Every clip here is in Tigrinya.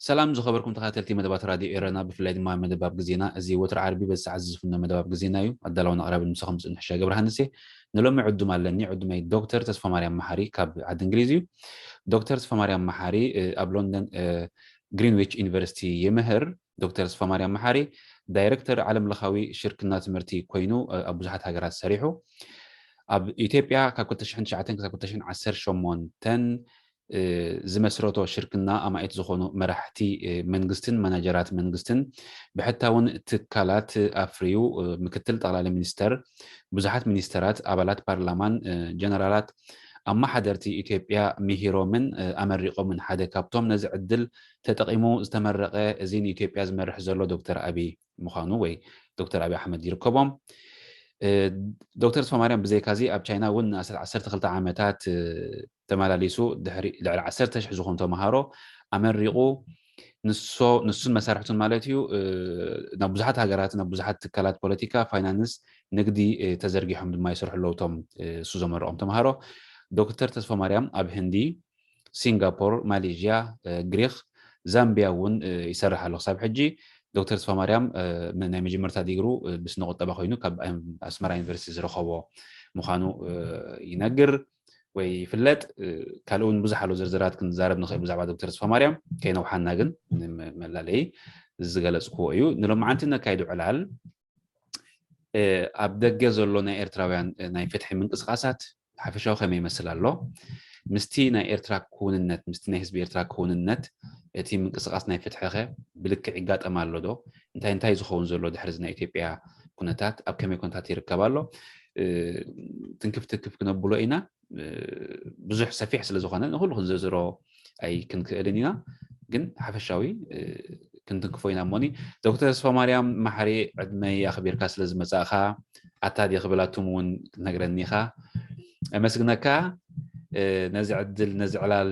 ሰላም ዝኸበርኩም ተኸታተልቲ መደባት ራድዮ ኤረና፣ ብፍላይ ድማ መደብ ኣብ ግዜና። እዚ ወትሪ ዓርቢ በዚ ሰዓት ዝፍኖ መደብ ኣብ ግዜና እዩ። ኣዳላውን ኣቕራቢ ንምሳኹም ጽንሕ ሸገ ብርሃንሴ። ንሎሚ ዕዱም ኣለኒ፣ ዕዱመይ ዶክተር ተስፋማርያም መሓሪ ካብ ዓዲ እንግሊዝ እዩ። ዶክተር ተስፋማርያም መሓሪ ኣብ ሎንደን ግሪንዊች ዩኒቨርሲቲ ይምህር። ዶክተር ተስፋማርያም መሓሪ ዳይሬክተር ዓለም ለኻዊ ሽርክና ትምህርቲ ኮይኑ ኣብ ብዙሓት ሃገራት ሰሪሑ። ኣብ ኢትዮጵያ ካብ ክልተ ሽሕን ትሽዓተን ክሳብ ክልተ ሽሕን ዓሰርተ ሸሞንተን ዝመስረቶ ሽርክና ኣማኢት ዝኾኑ መራሕቲ መንግስትን ማናጀራት መንግስትን ብሕታውን ትካላት ኣፍርዩ። ምክትል ጠቕላሊ ሚኒስተር፣ ብዙሓት ሚኒስተራት፣ ኣባላት ፓርላማን ጀነራላት ኣመሓደርቲ ኢትዮጵያ ምሂሮምን ኣመሪቖምን ሓደ ካብቶም ነዚ ዕድል ተጠቒሙ ዝተመረቐ፣ እዚ ንኢትዮጵያ ዝመርሕ ዘሎ ዶክተር ኣብይ ምዃኑ ወይ ዶክተር ኣብይ ኣሕመድ ይርከቦም። ዶክተር ተስፋማርያም ብዘይካዚ ኣብ ቻይና እውን ንኣስታት ዓሰርተ ክልተ ዓመታት ተመላሊሱ ድሕሪ ልዕሊ ዓሰርተ ሽሕ ዝኾኑ ተምሃሮ ኣመሪቑ። ንሶ ንሱን መሳርሕቱን ማለት እዩ ናብ ብዙሓት ሃገራት ናብ ብዙሓት ትካላት ፖለቲካ፣ ፋይናንስ፣ ንግዲ ተዘርጊሖም ድማ ይሰርሑ ኣለዉ እቶም እሱ ዘመረቖም ተምሃሮ። ዶክተር ተስፋማርያም ኣብ ህንዲ፣ ሲንጋፖር፣ ማሌዥያ፣ ግሪክ፣ ዛምቢያ እውን ይሰርሕ ኣሎ ክሳብ ሕጂ። ዶክተር ተስፋማርያም ናይ መጀመርታ ዲግሩ ብስነ ቁጠባ ኮይኑ ካብ ኣስመራ ዩኒቨርሲቲ ዝረኸቦ ምዃኑ ይነግር ወይ ይፍለጥ። ካልእ እውን ብዙሕ ኣሎ ዝርዝራት ክንዛረብ ንኽእል ብዛዕባ ዶክተር ተስፋማርያም፣ ከይነውሓና ግን ንመላለዪ ዝገለጽክዎ እዩ። ንሎማዓንቲ ነካይዶ ዕላል ኣብ ደገ ዘሎ ናይ ኤርትራውያን ናይ ፍትሒ ምንቅስቃሳት ሓፈሻዊ ከመይ ይመስል ኣሎ? ምስቲ ናይ ኤርትራ ክውንነት፣ ምስቲ ናይ ህዝቢ ኤርትራ ክውንነት እቲ ምንቅስቃስ ናይ ፍትሒ ኸ ብልክዕ ይጋጠም ኣሎ ዶ? እንታይ እንታይ ዝኸውን ዘሎ ድሕሪ እዚ ናይ ኢትዮጵያ ኩነታት ኣብ ከመይ ኩነታት ይርከብ ኣሎ? ትንክፍ ትንክፍ ክነብሎ ኢና። ብዙሕ ሰፊሕ ስለ ዝኾነ ንኹሉ ክንዝርዝሮ ኣይክንክእልን ኢና፣ ግን ሓፈሻዊ ክንትንክፎ ኢና። እሞኒ ዶክተር ተስፋማርያም መሓሪ ዕድመይ ኣኽቢርካ ስለ ዝመጻእኻ ኣታ ድየ ክብል ኣቱም እውን ክትነግረኒ ኢኻ። ኣመስግነካ ነዚ ዕድል ነዚ ዕላል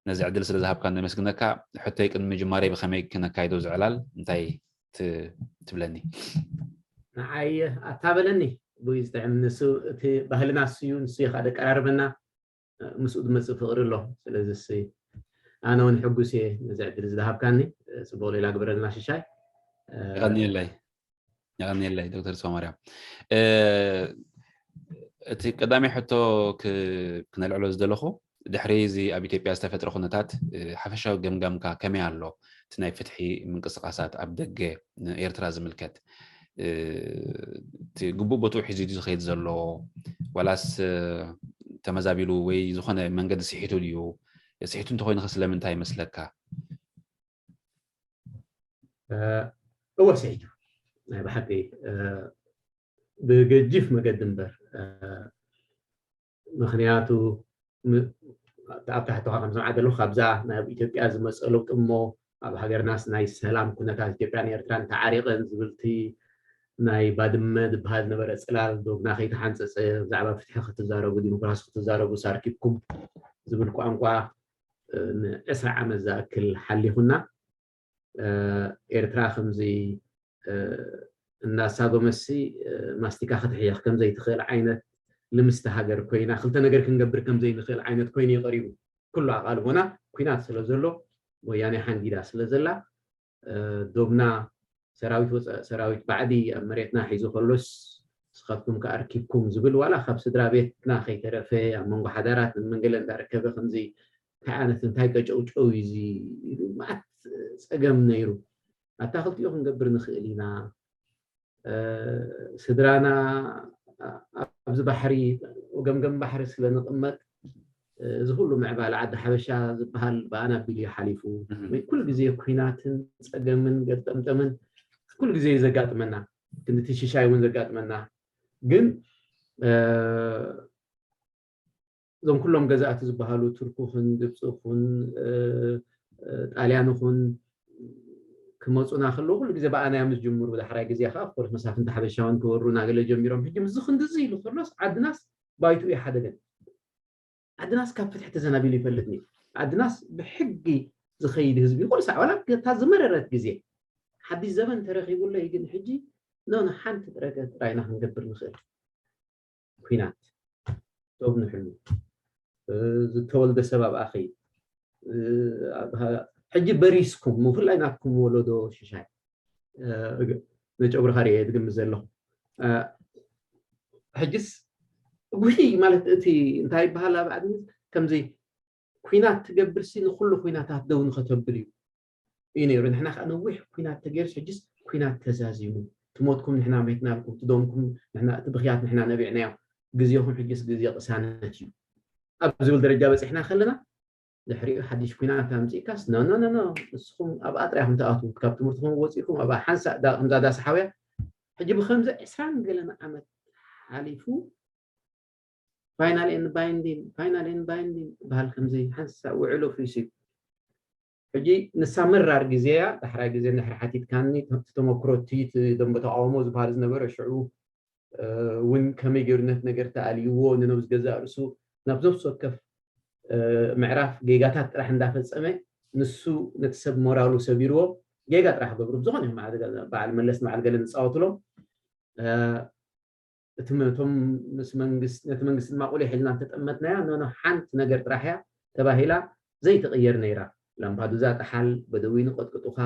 ነዚ ዕድል ስለ ዝሃብካ ነመስግነካ። ሕቶይ ቅድሚ ምጅማረይ ብኸመይ ክነካይዶ እዚ ዕላል እንታይ ትብለኒ? ንዓይ ኣታ በለኒ ብይ ዝጥዕም ንሱ እቲ ባህልና ንሱ እዩ፣ ንሱ እዩ ከዓ ደቀራርበና። ምስኡ ዝመፅእ ፍቕሪ ኣሎ። ስለዚ ኣነ እውን ሕጉስ እየ ነዚ ዕድል ዝሃብካኒ። ፅቡቕ ሌላ ግበረልና ሽሻይ። የቐንየለይ። የቐንየለይ ዶክተር ተስፋማርያም። እቲ ቀዳማይ ሕቶ ክነልዕሎ ዝደለኹ ድሕሪ እዚ ኣብ ኢትዮጵያ ዝተፈጥረ ኩነታት ሓፈሻዊ ገምጋምካ ከመይ ኣሎ? እቲ ናይ ፍትሒ ምንቅስቃሳት ኣብ ደገ ንኤርትራ ዝምልከት እቲ ግቡእ ቦትኡ ሒዙ ድዩ ዝኸይድ ዘሎ ዋላስ ተመዛቢሉ ወይ ዝኾነ መንገዲ ስሒቱ ድዩ? ስሒቱ እንተኾይኑ ከ ስለምንታይ ይመስለካ? እወ ስሒቱ ናይ ብሓቂ ብገጂፍ መገዲ እምበር ምኽንያቱ ኣብ ታሕትኻ ከም ሰምዓ ዘለኹ ካብዛ ናብ ኢትዮጵያ ዝመፀ ለውጢ እሞ ኣብ ሃገርናስ ናይ ሰላም ኩነታት ኢትዮጵያን ኤርትራን ተዓሪቐን ዝብልቲ ናይ ባድመ ዝበሃል ነበረ ፅላል ዶብና ከይተሓንፀፀ ብዛዕባ ፍትሒ ክትዛረቡ ዲሞክራሲ ክትዛረቡ ሳርኪብኩም ዝብል ቋንቋ ንዕስራ ዓመት ዝኣክል ሓሊኹና። ኤርትራ ከምዚ እናሳጎመሲ ማስቲካ ክትሕየኽ ከምዘይትኽእል ዓይነት ልምስቲ ሃገር ኮይና ክልተ ነገር ክንገብር ከምዘይንኽእል ዓይነት ኮይኑ እዩ ቀሪቡ። ኩሉ ኣቓልቦና ኩናት ስለ ዘሎ ወያኔ ሓንጊዳ ስለ ዘላ ዶብና ሰራዊት ወፃእ ሰራዊት ባዕዲ ኣብ መሬትና ሒዙ ከሎስ ንስኻትኩም ከኣርኪብኩም ዝብል ዋላ ካብ ስድራ ቤትና ከይተረፈ ኣብ መንጎ ሓዳራት መንገለ እንዳረከበ ከምዚ እንታይ ዓይነት እንታይ ቀጨውጨው እዩ እዚ ኢሉ መዓት ፀገም ነይሩ። ኣታ ክልቲኡ ክንገብር ንኽእል ኢና። ስድራና ኣብዚ ባሕሪ ወገምገም ባሕሪ ስለ ንቕመጥ እዚ ኩሉ ምዕባለ ዓዲ ሓበሻ ዝበሃል ብኣና ኣቢሉ እዩ ሓሊፉ። ኩሉ ግዜ ኩናትን ፀገምን ገጠምጠምን ኩሉ ግዜ እዩ ዘጋጥመና። ክንዲ እቲ ሽሻይ እውን ዘጋጥመና። ግን እዞም ኩሎም ገዛእቲ ዝበሃሉ ቱርክ ኹን ግብፂ ኹን ጣልያን ኹን ክመፁና ከለዉ ኩሉ ግዜ ብኣና እዮም ዝጅምሩ። ብዳሕራይ ግዜ ከዓ ኮርስ መሳፍንቲ ሓበሻውን ክወሩና ገለ ጀሚሮም። ሕጂ ምስዚ ክንድዚ ኢሉ ከሎስ ዓድናስ ባይቱ ይሓደገን። ዓድናስ ካብ ፍትሒ ተዘናቢሉ ይፈልጥኒ። ዓድናስ ብሕጊ ዝኸይድ ህዝቢ ኩሉ ሳዕ ዋላ እታ ዝመረረት ግዜ ሓድሽ ዘበን ተረኺቡለይ ግን ሕጂ ኖ ንሓንቲ ጥረገ ጥራይና ክንገብር ንኽእል። ኩናት ዶብ ንሕሉ ዝተወልደ ሰብ ኣብኣ ኸይድ ሕጂ በሪስኩም ምፍላይ ናትኩም ወለዶ ሽሻይ ነጨጉርኻ ርየ ትግምት ዘለኹ ሕጅስ ጉሂ ማለት እቲ እንታይ ይበሃል ኣብ ዓድነት ከምዚ ኩናት ትገብርሲ ንኩሉ ኩናታት ደው ንኸተብል እዩ እዩ ነይሩ። ንሕና ከዓ ነዊሕ ኩናት ተገይርስ ሕጅስ ኩናት ተዛዚሙ ትሞትኩም ንሕና መይትናልኩም ትደምኩም እቲ ብክያት ንሕና ነቢዕናዮ ግዜኹም ሕጅስ ግዜ ቅሳነት እዩ ኣብ ዝብል ደረጃ በፂሕና ከለና ድሕሪኡ ሓድሽ ኩናት ኣምፂእካስ ኖ ኖ ኖ ንስኹም ኣብኣ ጥራይ ኢኹም ትኣትዉ ካብ ትምህርትኹም ወፂእኩም ኣብኣ ሓንሳእ ከምዛ ዳስ ሓውያ ሕጂ ብከምዚ ዕስራን ገለን ዓመት ሓሊፉ final and binding final and binding ዝበሃል ከምዚ ሓንሳእ ውዕሎ ፍሪሱ እዩ ሕጂ ንሳ መራር ግዜ እያ ዳሕራይ ግዜ እንድሕር ሓቲትካኒ ተመክሮ እቲ ደንበ ተቃውሞ ዝበሃል ዝነበረ ሽዑ እውን ከመይ ገይሩ ነቲ ነገር ተኣልይዎ ንነብስ ገዛእ ርእሱ ናብ ነብሲ ወከፍ ምዕራፍ ጌጋታት ጥራሕ እንዳፈፀመ ንሱ ነቲ ሰብ ሞራሉ ሰቢርዎ ጌጋ ጥራሕ ገብሩ ብዝኾነ ይኹን በዓል መለስ በዓል ገለ ዝፃወትሎም እቶም ምስ መንግስቲ ነቲ መንግስቲ ድማ ቁሊሕ ኢልና እንተጠመትናያ ኖኖ ሓንቲ ነገር ጥራሕ እያ ተባሂላ ዘይትቕየር ነይራ ላምፓዱዛ ጠሓል በደዊን ይቐጥቅጡኻ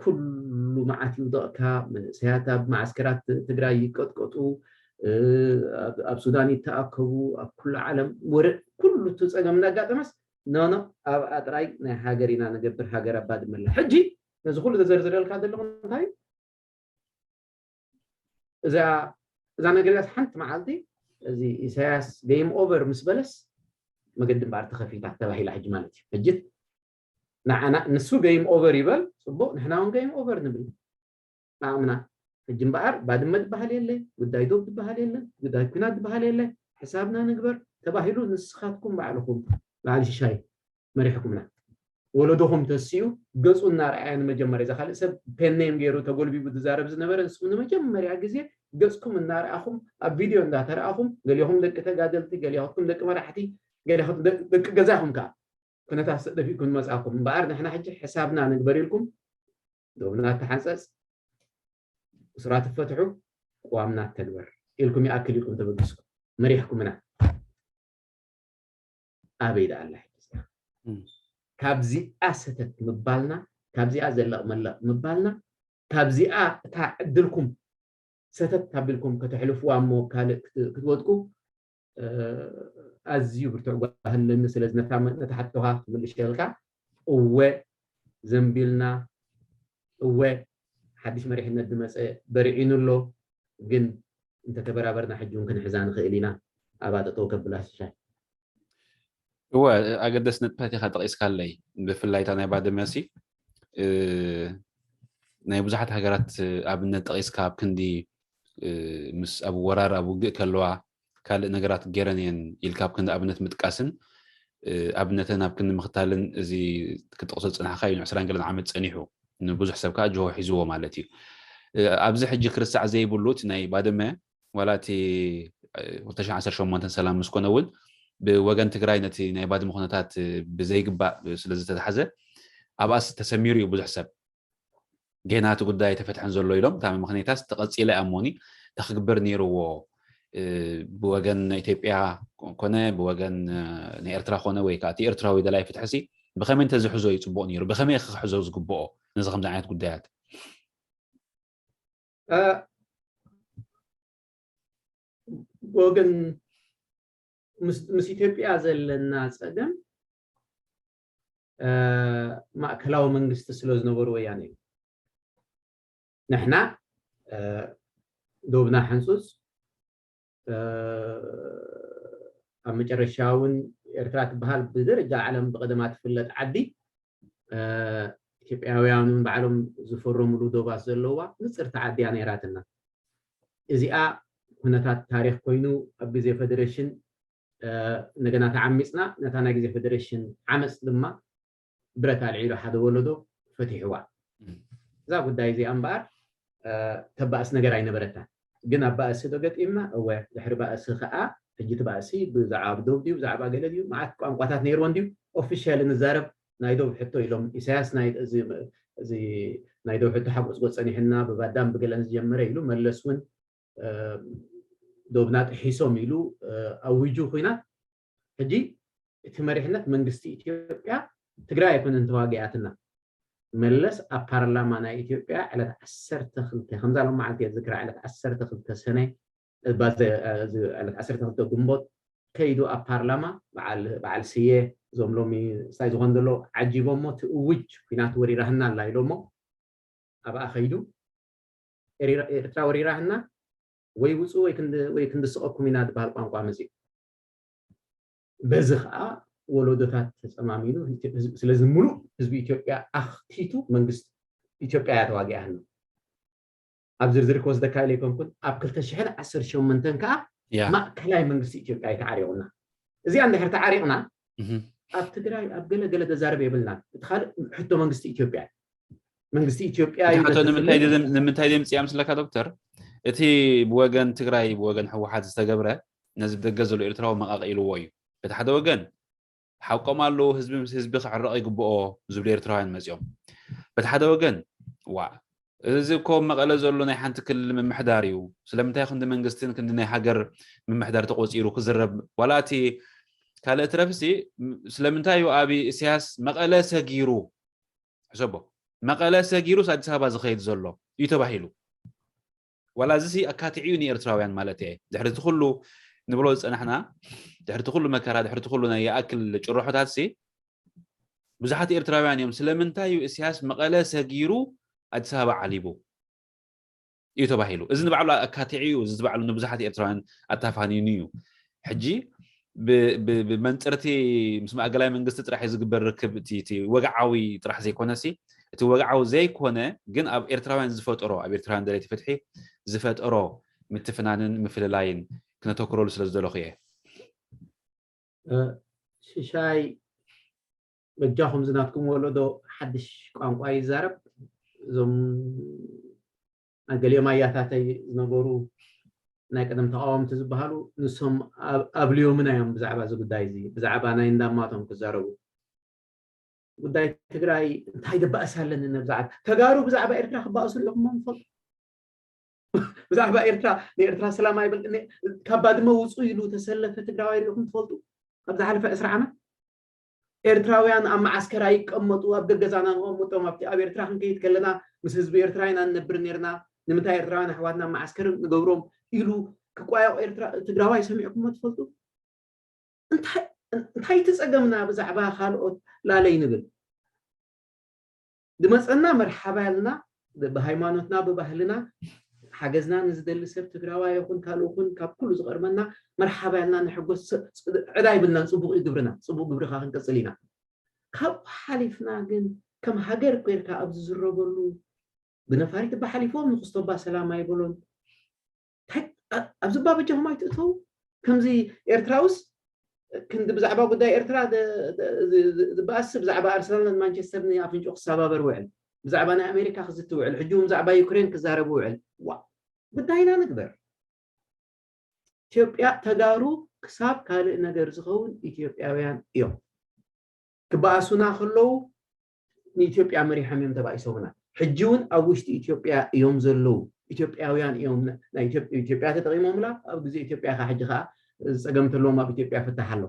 ኩሉ መዓት ይውደቕካ መንእሰያት ኣብ መዓስከራት ትግራይ ይቀጥቀጡ ኣብ ሱዳን ይተኣከቡ ኣብ ኩሉ ዓለም ወረ ኩሉ እቲ ፀገም እናጋጠመስ ኖኖ ኣብ ኣጥራይ ናይ ሃገር ኢና ንገብር ሃገር ኣባድመላ ሕጂ ነዚ ኩሉ ዘዘርዝረልካ ዘለኹ እንታይ እዛ እዛ ነገር እዚኣስ ሓንቲ መዓልቲ እዚ ኢሳያስ game over ምስ በለስ መገዲ እምበኣር ተኸፊታ ተባሂላ ሕጂ ማለት እዩ ሕጂ ንዓና ንሱ game over ይበል ፅቡቅ ንሕና እውን game over ንብል ዓቕምና ሕጂ እምበኣር ባድመ ዝበሃል የለ ጉዳይ ዶብ ዝበሃል የለ ጉዳይ ኩናት ዝበሃል የለ ሕሳብና ንግበር ተባሂሉ ንስኻትኩም ባዕልኹም በዓል ሽሻይ መሪሕኩምና ወለዶኹም ተሲኡ ገፁ እናረኣየ ንመጀመርያ እዚ ካልእ ሰብ pen name ገይሩ ተጎልቢቡ ዝዛረብ ዝነበረ ንስኹም ንመጀመርያ ግዜ ገፅኩም እናረኣኹም ኣብ ቪድዮ እንዳተረኣኹም ገሊኹም ደቂ ተጋደልቲ ገሊኹም ደቂ መራሕቲ ገሊኹም ደቂ ገዛኹም ከዓ ኩነታት ደፊእኩም መፃእኩም እምበኣር ንሕና ሕጂ ሕሳብና ንግበር ኢልኩም ዶብና ተሓንፀፅ እሱራት ትፈትሑ ቅዋምና ተግበር ኢልኩም ይኣክል ኢልኩም ተበጊስኩም መሪሕኩምና ኣበይ ደኣ ኣላ ሕጂ ካብዚኣ ሰተት ምባልና ካብዚኣ ዘለቕ መለቕ ምባልና ካብዚኣ እታ ዕድልኩም ሰተት ኣቢልኩም ከተሕልፍዋ እሞ ካልእ ክትወድቁ ኣዝዩ ብርቱዕ ጓህለኒ ስለዚ ነታ ነታ ሓቶኻ ክምልሸልካ እወ ዘንቢልና እወ ሓድሽ መሪሕነት ዝመፀ በርዒኑ ኣሎ ግን እንተተበራበርና ሕጂ እውን ክንሕዛ ንኽእል ኢና ኣብኣ ጠጠው ከብላ ሽሻይ እወ ኣገደስ ነጥብታት ኢኻ ጠቂስካለይ ብፍላይ እታ ናይ ባድመ ሲ ናይ ብዙሓት ሃገራት ኣብነት ጠቂስካ ኣብ ክንዲ ምስ ኣብ ወራር ኣብ ውግእ ከለዋ ካልእ ነገራት ገይረን እየን ኢልካ ኣብ ክንዲ ኣብነት ምጥቃስን ኣብነተን ኣብ ክንዲ ምኽታልን እዚ ክጠቅሶ ዝፅናሕካ እዩ ንዕስራን ገለን ዓመት ፀኒሑ ንብዙሕ ሰብ ከዓ ጅሆ ሒዝዎ ማለት እዩ ኣብዚ ሕጂ ክርስዕ ዘይብሉ እቲ ናይ ባድመ ዋላ እቲ 2018 ሰላም ምስ ኮነ እውን ብወገን ትግራይ ነቲ ናይ ባድመ ኩነታት ብዘይግባእ ስለ ዝተታሓዘ ኣብኣስ ተሰሚሩ እዩ ብዙሕ ሰብ ጌና እቲ ጉዳይ ተፈትሐን ዘሎ ኢሎም እታ ምክንያታስ ተቐፂለ ኣሞኒ ተክግበር ነይርዎ ብወገን ናይ ኢትዮጵያ ኮነ ብወገን ናይ ኤርትራ ኮነ ወይ ከዓ እቲ ኤርትራዊ ደላይ ፍትሕሲ ብኸመይ እንተዝሕዞ እዩ ፅቡቅ ነይሩ ብኸመይ ክሕዞ ዝግብኦ ነዚ ከምዚ ዓይነት ጉዳያት ወገን ምስ ኢትዮጵያ ዘለና ፀገም ማእከላዊ መንግስቲ ስለ ዝነበሩ ወያነ እዩ ንሕና ዶብና ሕንፁፅ ኣብ መጨረሻ እውን ኤርትራ ትበሃል ብደረጃ ዓለም ብቀደማ ትፍለጥ ዓዲ ኢትዮጵያውያን እውን ባዕሎም ዝፈረምሉ ዶባት ዘለዋ ንፅርቲ ዓዲ እያ ነይራትና። እዚኣ ኩነታት ታሪኽ ኮይኑ ኣብ ግዜ ፈደሬሽን እንደገና ተዓሚፅና ነታ ናይ ግዜ ፈደሬሽን ዓመፅ ድማ ብረት ኣልዒሉ ሓደ ወለዶ ፈቲሕዋ። እዛ ጉዳይ እዚኣ እምበኣር ተባእስ ነገር ኣይነበረታን። ግን ኣብ ባእሲ ዶ ገጢምና? እወ። ድሕሪ ባእሲ ከዓ ሕጂ እቲ ባእሲ ብዛዕባ ዶብ ድዩ ብዛዕባ ገለ ድዩ? መዓት ቋንቋታት ነይርዎ እንድዩ። ኦፊሻል ንዛረብ ናይ ዶብ ሕቶ ኢሎም ኢሳያስ ናይ እዚ ናይ ዶብ ሕቶ ሓጎጽጎጽ ጸኒሕና ብባዳም ብገለን ዝጀመረ ኢሉ መለስ እውን ዶብና ጥሒሶም ኢሉ ኣዊጁ ኩናት። ሕጂ እቲ መሪሕነት መንግስቲ ኢትዮጵያ ትግራይ ኣይኮነን ተዋጊኣትና። መለስ ኣብ ፓርላማ ናይ ኢትዮጵያ ዕለት ዓሰርተ ክልተ ከምዛ ሎም መዓልቲ እየ ዝክራ ዕለት ዓሰርተ ክልተ ሰነ ዕለት ዓሰርተ ክልተ ግንቦት ከይዱ ኣብ ፓርላማ በዓል ስየ እዞም ሎሚ ስታይ ዝኾን ዘሎ ዓጂቦሞ ትእውጅ ኩናት ወሪራህና ኣላ ኢሎሞ ኣብኣ ከይዱ ኤርትራ ወሪራህና ወይ ውፁ ወይ ክንድስቀኩም ኢና ዝበሃል ቋንቋ መፅኡ። በዚ ከዓ ወለዶታት ተፀማሚኑ ስለዚ ሙሉእ ህዝቢ ኢትዮጵያ ኣኽቲቱ መንግስቲ ኢትዮጵያ እያ ተዋጊኣህና። ኣብ ዝርዝር ክወስደካ ኢለ ኣይኮንኩን ኣብ ክልተ ሽሕን ዓሰርተ ሸሞንተን ከዓ ማእከላይ መንግስቲ ኢትዮጵያ እዩ ተዓሪቑና። እዚኣ እንድሕር ተዓሪቕና ኣብ ትግራይ ኣብ ገለ ገለ ተዛረብ የብልናን። እቲ ካልእ ሕቶ መንግስቲ ኢትዮጵያ መንግስቲ ኢትዮጵያ እዩ። ንምንታይ ድምፅያ ምስለካ ዶክተር? እቲ ብወገን ትግራይ ብወገን ህወሓት ዝተገብረ ነዚ ብደገ ዘሎ ኤርትራዊ መቃቂልዎ እዩ። በቲ ሓደ ወገን ሓቆም ኣለዉ፣ ህዝቢ ምስ ህዝቢ ክዕረቕ ይግብኦ ዝብሉ ኤርትራውያን መፂኦም። በቲ ሓደ ወገን ዋ እዚ እኮ መቐለ ዘሎ ናይ ሓንቲ ክልል ምምሕዳር እዩ፣ ስለምንታይ ክንዲ መንግስትን ክንዲ ናይ ሃገር ምምሕዳር ተቆፂሩ ክዝረብ? ዋላ እቲ ካልእ ትረፍሲ ስለምንታይ እዩ ኣብ ኢሳያስ መቐለ ሰጊሩ ሕሰቦ መቐለ ሰጊሩስ ኣዲስ ኣበባ ዝኸይድ ዘሎ እዩ ተባሂሉ። ዋላ እዚ ሲ ኣካትዒ እዩ ንኤርትራውያን ማለት እየ። ድሕሪ እቲ ኩሉ ንብሎ ዝፀናሕና ድሕሪ እቲ ኩሉ መከራ ድሕሪ እቲ ኩሉ ናይ ይኣክል ጭርሖታት ሲ ብዙሓት ኤርትራውያን እዮም ስለምንታይ እዩ እስያስ መቐለ ሰጊሩ ኣዲስ ኣበባ ዓሊቡ እዩ ተባሂሉ። እዚ ንባዕሉ ኣካትዒ እዩ። እዚ ባዕሉ ንብዙሓት ኤርትራውያን ኣታፋኒኑ እዩ። ሕጂ ብመንፅርቲ ምስ ማእገላይ መንግስቲ ጥራሕ እዩ ዝግበር ርክብ እቲ ወግዓዊ ጥራሕ ዘይኮነ ሲ እቲ ወግዓዊ ዘይኮነ ግን ኣብ ኤርትራውያን ዝፈጠሮ ኣብ ኤርትራውያን ደለይቲ ፍትሒ ዝፈጠሮ ምትፍናንን ምፍልላይን ክነተኩረሉ ስለ ዝደለኹ እየ። ሽሻይ በጃኹም ዝናትኩም ወለዶ ሓድሽ ቋንቋ ይዛረብ። እዞም ገሊኦም ኣያታተይ ዝነበሩ ናይ ቀደም ተቃወምቲ ዝበሃሉ ንሶም ኣብልዮምና እዮም ብዛዕባ እዚ ጉዳይ እዚ ብዛዕባ ናይ እንዳማቶም ክዛረቡ። ጉዳይ ትግራይ እንታይ ደባእስ ኣለኒ ነብዛዕባ ተጋሩ ብዛዕባ ኤርትራ ክባእሱ ኣለኹም ትፈልጡ? ብዛዕባ ኤርትራ ንኤርትራ ሰላም ኣይብል ካብ ባድመ ውፁ ኢሉ ተሰለፈ ትግራዋይ ሪኢኹም ትፈልጡ? ኣብ ዝሓለፈ ዕስራ ዓመት ኤርትራውያን ኣብ መዓስከር ኣይቀመጡ ኣብ ገገዛና ንቐምጦም ኣብቲ ኣብ ኤርትራ ክንከይድ ከለና ምስ ህዝቢ ኤርትራ ኢና ንነብር ነርና። ንምንታይ ኤርትራውያን ኣሕዋትና ኣብ መዓስከር ንገብሮም ኢሉ ክቋየቕ ትግራዋይ ሰሚዕኩሞ ትፈልጡ? እንታይ እቲ ፀገምና ብዛዕባ ካልኦት ላለይ ንብል ዝመፀና መርሓባ ያልና ብሃይማኖትና ብባህልና ሓገዝና ንዝደሊ ሰብ ትግራዋይ ይኹን ካልእ ይኹን ካብ ኩሉ ዝቐርበና መርሓባ ያልና ንሕጎስ። ዕዳ ይብልናን ፅቡቅ እዩ ግብርና ፅቡቅ ግብርካ ክንቅፅል ኢና። ካብኡ ሓሊፍና ግን ከም ሃገር ኮይርካ ኣብ ዝዝረበሉ ብነፋሪት እባ ሓሊፎም ንክስቶባ ሰላም ኣይበሎን። ኣብዚ እባ በጃኹም ኣይትእተው። ከምዚ ኤርትራውስ ክንዲ ብዛዕባ ጉዳይ ኤርትራ ዝበኣስ ብዛዕባ ኣርሰናል ማንቸስተር ንኣፍንጮ ክሰባበር ውዕል ብዛዕባ ናይ ኣሜሪካ ክዝቲ ውዕል ሕጂ እውን ብዛዕባ ዩክሬን ክዛረቡ ውዕል ዋ ጉዳይና ንግበር። ኢትዮጵያ ተጋሩ ክሳብ ካልእ ነገር ዝኸውን ኢትዮጵያውያን እዮም። ክበኣሱና ከለዉ ንኢትዮጵያ መሪሖም እዮም ተባኢሶምና። ሕጂ እውን ኣብ ውሽጢ ኢትዮጵያ እዮም ዘለዉ። ኢትዮጵያውያን እዮም። ኢትዮጵያ ተጠቂሞምላ ኣብ ግዜ ኢትዮጵያ ከ ሕጂ ከዓ ፀገም ተለዎም ኣብ ኢትዮጵያ ፍታሕ ኣሎ።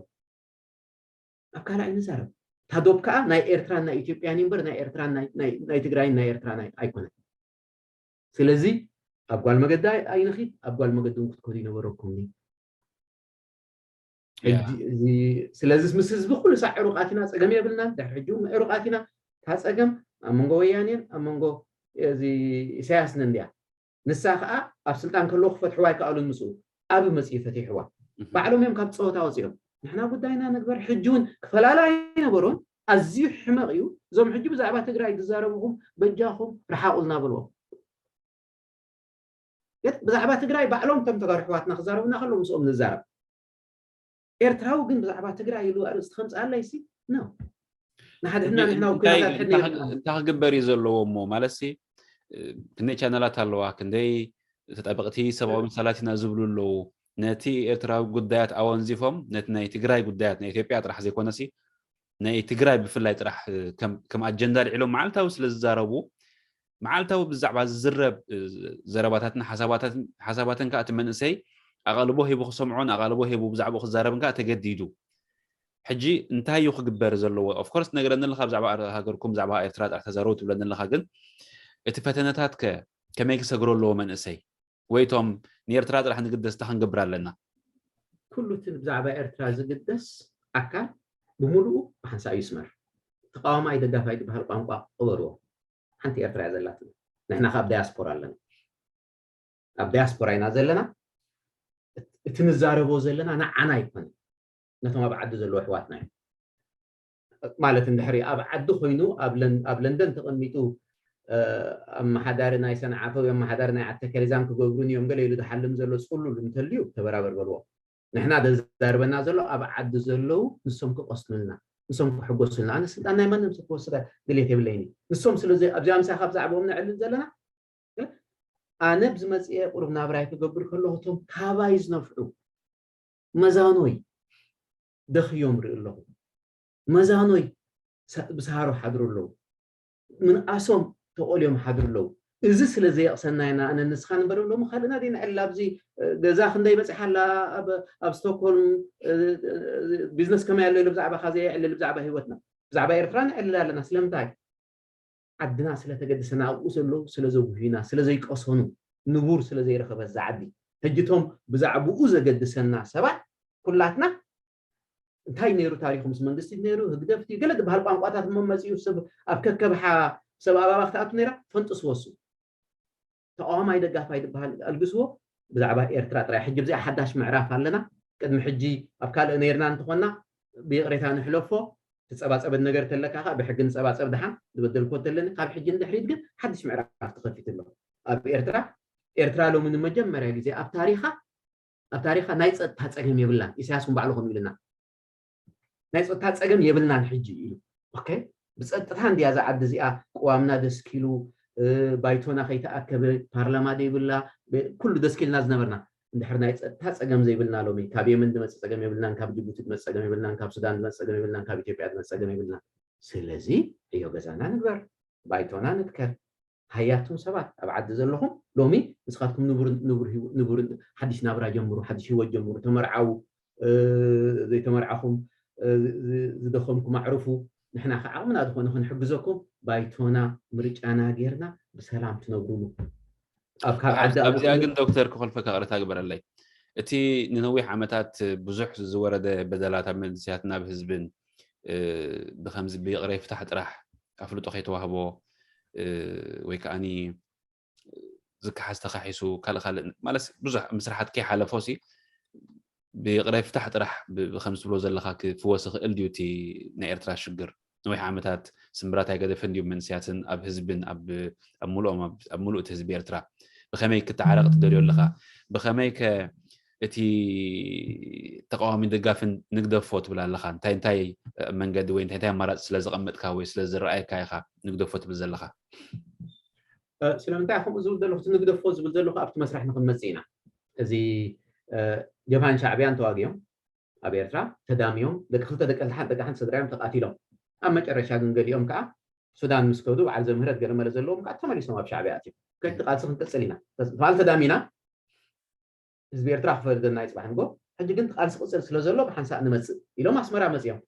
ኣብ ካልእ ኣይንዛረብ። ታዶብ ከዓ ናይ ኤርትራን ናይ ኢትዮጵያን እምበር ናይ ኤርትራን ናይ ትግራይን ናይ ኤርትራን ኣይኮነን። ስለዚ ኣብ ጓል መገዲ ኣይንኺድ፣ ኣብ ጓል መገዲ እውን ክትከዱ ይነበረኩም። ስለዚ ምስ ህዝቢ ኩሉ ሳዕ ዕሩቃት ኢና፣ ፀገም የብልናን። ድሕሪ ሕጂ እውን ዕሩቃት ኢና። እታ ፀገም ኣብ መንጎ ወያኔን ኣብ መንጎ እዚ ኢሳያስን እንድያ። ንሳ ከዓ ኣብ ስልጣን ከለዉ ክፈትሕዋ ኣይከኣሉን። ምስኡ ኣብ መፅኡ ፈቲሕዋ። ባዕሎም እዮም ካብ ፀወታ ወፂኦም። ንሕና ጉዳይና ንግበር። ሕጂ እውን ክፈላላ ኣይነበሮን። ኣዝዩ ሕመቕ እዩ። እዞም ሕጂ ብዛዕባ ትግራይ ዝዛረብኹም በጃኹም ርሓቑልና በልዎም። ግን ብዛዕባ ትግራይ ባዕሎም ከም ተጋሩ ኣሕዋትና ክዛረቡና ከለዉ ምስኦም ንዛረብ። ኤርትራዊ ግን ብዛዕባ ትግራይ ኢሉ ኣርእስቲ ከምፅኣለይ ሲ ነው ንሓድሕና ንሕና ውክናታት ሕድና እንታይ ክግበር እዩ ዘለዎ እሞ ማለት ሲ ክንደይ ቻነላት ኣለዋ ክንደይ ተጣበቕቲ ሰብኣዊ መሰላት ኢና ዝብሉ ኣለዉ ነቲ ኤርትራዊ ጉዳያት ኣወንዚፎም ነቲ ናይ ትግራይ ጉዳያት ናይ ኢትዮጵያ ጥራሕ ዘይኮነሲ ናይ ትግራይ ብፍላይ ጥራሕ ከም ኣጀንዳ ልዒሎም መዓልታዊ ስለ ዝዛረቡ መዓልታዊ ብዛዕባ ዝዝረብ ዘረባታትን ሓሳባትን ከዓ እቲ መንእሰይ ኣቓልቦ ሂቡ ክሰምዖን ኣቓልቦ ሂቡ ብዛዕባኡ ክዛረብን ከዓ ተገዲዱ ሕጂ እንታይ እዩ ክግበር ዘለዎ ኦፍኮርስ ትነግረኒ ኣለካ ብዛዕባ ሃገርኩም ብዛዕባ ኤርትራ ጥራሕ ተዛረቡ ትብለኒ ኣለካ ግን እቲ ፈተነታት ከ ከመይ ክሰግሮ ኣለዎ መንእሰይ ወይ ቶም ንኤርትራ ጥራሕ ንግደስ እንታይ ክንገብር ኣለና ኩሉ እቲ ብዛዕባ ኤርትራ ዝግደስ ኣካል ብምሉኡ ብሓንሳእ ይስመር ተቃዋማይ ደጋፋይ ዝበሃል ቋንቋ ቅበርዎ ሓንቲ ኤርትራ እያ ዘላትና ንሕና ካብ ዳያስፖራ ኣለና ኣብ ዳያስፖራ ኢና ዘለና እቲ ንዛረቦ ዘለና ንዓና ኣይኮነ ነቶም ኣብ ዓዲ ዘለዉ ኣሕዋትና እዮም ማለት እንድሕሪ ኣብ ዓዲ ኮይኑ ኣብ ለንደን ተቐሚጡ ኣመሓዳሪ ናይ ሰንዓፈ ወይ ኣመሓዳሪ ናይ ዓተከሪዛን ክገብሩን እዮም ገለ ኢሉ ዝሓልም ዘሎ ፅሉል እንተልዩ ተበራበር በልዎ ንሕና ዘዛርበና ዘሎ ኣብ ዓዲ ዘለዉ ንሶም ክቐስኑልና ንሶም ክሕጎሱልና ኣነ ስልጣን ናይ ማንም ሰብ ክወስድ ድሌት የብለይኒ ንሶም ስለ ኣብዚኣ ምሳኻ ብዛዕባኦም ነዕልል ዘለና ኣነ ብዝመፅኤ ቁሩብ ናብራይ ክገብር ከለኹ እቶም ካባይ ዝነፍዑ መዛኖይ ደኽዮም ርኢ ኣለኹ መዛኖይ ብሰሃሮ ሓድሩ ኣለዉ ምንኣሶም ተቆልዮም ሓድሩ ኣለዉ እዚ ስለ ዘየቕሰና ኢና ኣነ ንስኻ ንበረ ሎሚ ካልእና ደ ንዕል ኣብዚ ገዛ ክንደይ በፂሓ ኣላ ኣብ ስቶክሆልም ቢዝነስ ከመይ ኣሎ ኢሉ ብዛዕባኻ ዘየዕልል ብዛዕባ ሂወትና ብዛዕባ ኤርትራ ንዕልል ኣለና ስለምንታይ ዓድና ስለተገደሰና ኣብኡ ዘለዉ ስለዘጉህዩና ስለዘይቀሰኑ ንቡር ስለዘይረኸበ እዛ ዓዲ ሕጂ እቶም ብዛዕብኡ ዘገድሰና ሰባት ኩላትና እንታይ ነይሩ ታሪኹ ምስ መንግስቲ ነይሩ ህግደፍ ድዩ ገለ ዝበሃል ቋንቋታት እሞ መፂኡ ሰብ ኣብ ከከብሓ ሰብ ኣባባ ክትኣቱ ነይራ ፈንጥስዎ እሱ ተቃዋማይ ደጋፋይ ዝበሃል ኣልግስዎ ብዛዕባ ኤርትራ ጥራይ ሕጂ ብዚኣ ሓዳሽ ምዕራፍ ኣለና ቅድሚ ሕጂ ኣብ ካልእ ነይርና እንትኾና ብይቕሬታ ንሕለፎ ትፀባፀበን ነገር ተለካ ከዓ ብሕጊ ንፀባፀብ ድሓን ዝበደልኮ ተለኒ ካብ ሕጂ ንድሕሪት ግን ሓድሽ ምዕራፍ ተኸፊት ኣሎ ኣብ ኤርትራ ኤርትራ ሎሚ ንመጀመርያ ግዜ ኣብ ታሪኻ ኣብ ታሪኻ ናይ ፀጥታ ፀገም የብላን ኢሳያስ እውን ባዕሉ ከምኡ ኢልና ናይ ፀጥታ ፀገም የብልናን ሕጂ ኢሉ ኦኬ ብፀጥታ እንድያ እዛ ዓዲ እዚኣ ቅዋምና ደስኪሉ ባይቶና ከይተኣከበ ፓርላማ ዘይብላ ኩሉ ደስኪልና ዝነበርና እንድሕር ናይ ፀጥታ ፀገም ዘይብልና ሎሚ ካብ የመን ዝመፅእ ፀገም የብልናን ካብ ጅቡቲ ዝመፅእ ፀገም የብልናን ካብ ሱዳን ዝመፅእ ፀገም የብልናን ካብ ኢትዮጵያ ዝመፅእ ፀገም የብልናን ስለዚ ዕዮ ገዛና ንግበር ባይቶና ንትከል ሃያቱም ሰባት ኣብ ዓዲ ዘለኹም ሎሚ ንስኻትኩም ንቡር ንቡር ህይወ- ንቡር ሓድሽ ናብራ ጀምሩ ሓድሽ ህይወት ጀምሩ ተመርዓዉ እ፣ ዘይተመርዓኹም እ፣ ዝ- ዝደኸምኩም ኣዕርፉ ንሕና ከዓ ዓቕምና ዝኾነ ክንሕግዘኩም ባይቶና ምርጫና ጌርና ብሰላም ትነብሩሉ ኣብ ካብ ዓዲ ኣብዚኣ ግን ዶክተር ክኸልፈካ ቅርታ ግበረለይ እቲ ንነዊሕ ዓመታት ብዙሕ ዝወረደ በደላት ኣብ መንስያትን ኣብ ህዝብን ብከምዚ ብይቕረ ይፍታሕ ጥራሕ ኣፍልጦ ከይተዋህቦ ወይ ከዓ ዝከሓስ ተኻሒሱ ካልእ ካልእ ማለት ብዙሕ ምስራሓት ከይሓለፎ ሲ ብይቕረ ይፍታሕ ጥራሕ ብከምዚ ትብሎ ዘለካ ክፍወስ ይኽእል ድዩ እቲ ናይ ኤርትራ ሽግር ነዊሕ ዓመታት ስምብራት ኣይገደፈን ድዩ መንስያትን ኣብ ህዝብን ኣብ ሙሉኦም እቲ ህዝቢ ኤርትራ ብከመይ ክተዓረቕ ትደልዮ ኣለካ ብከመይ ከ እቲ ተቃዋሚ ደጋፍን ንግደፎ ትብል ኣለካ እንታይ እንታይ መንገዲ ወይ እንታይ እንታይ ኣማራፂ ስለ ዘቐመጥካ ወይ ስለ ዝረኣየካ ኢካ ንግደፎ ትብል ዘለካ ስለምንታይ ከምኡ ዝብል ዘለኩ እቲ ንግደፎ ዝብል ዘለኩ ኣብቲ መስርሕ ንክንመፅእ ኢና እዚ ጀብሃን ሻዕብያን ተዋጊኦም ኣብ ኤርትራ ተዳሚዮም ደቂ ክልተ ደቂ ሓንቲ ደቂ ሓንቲ ስድራዮም ተቃቲሎም ኣብ መጨረሻ ግን ገሊኦም ከዓ ሱዳን ምስ ከዱ በዓል ዘምህረት ገለመለ ዘለዎም ከዓ ተመሊሶም ኣብ ሻዕብያ ኣትዮም ከቲ ቃልሲ ክንቅፅል ኢና በዓል ተዳሚና ህዝቢ ኤርትራ ክፈርደና ይፅባሕ ንጎ ሕጂ ግን ቃልሲ ቅፅል ስለ ዘሎ ብሓንሳእ ንመፅእ ኢሎም ኣስመራ መፅዮም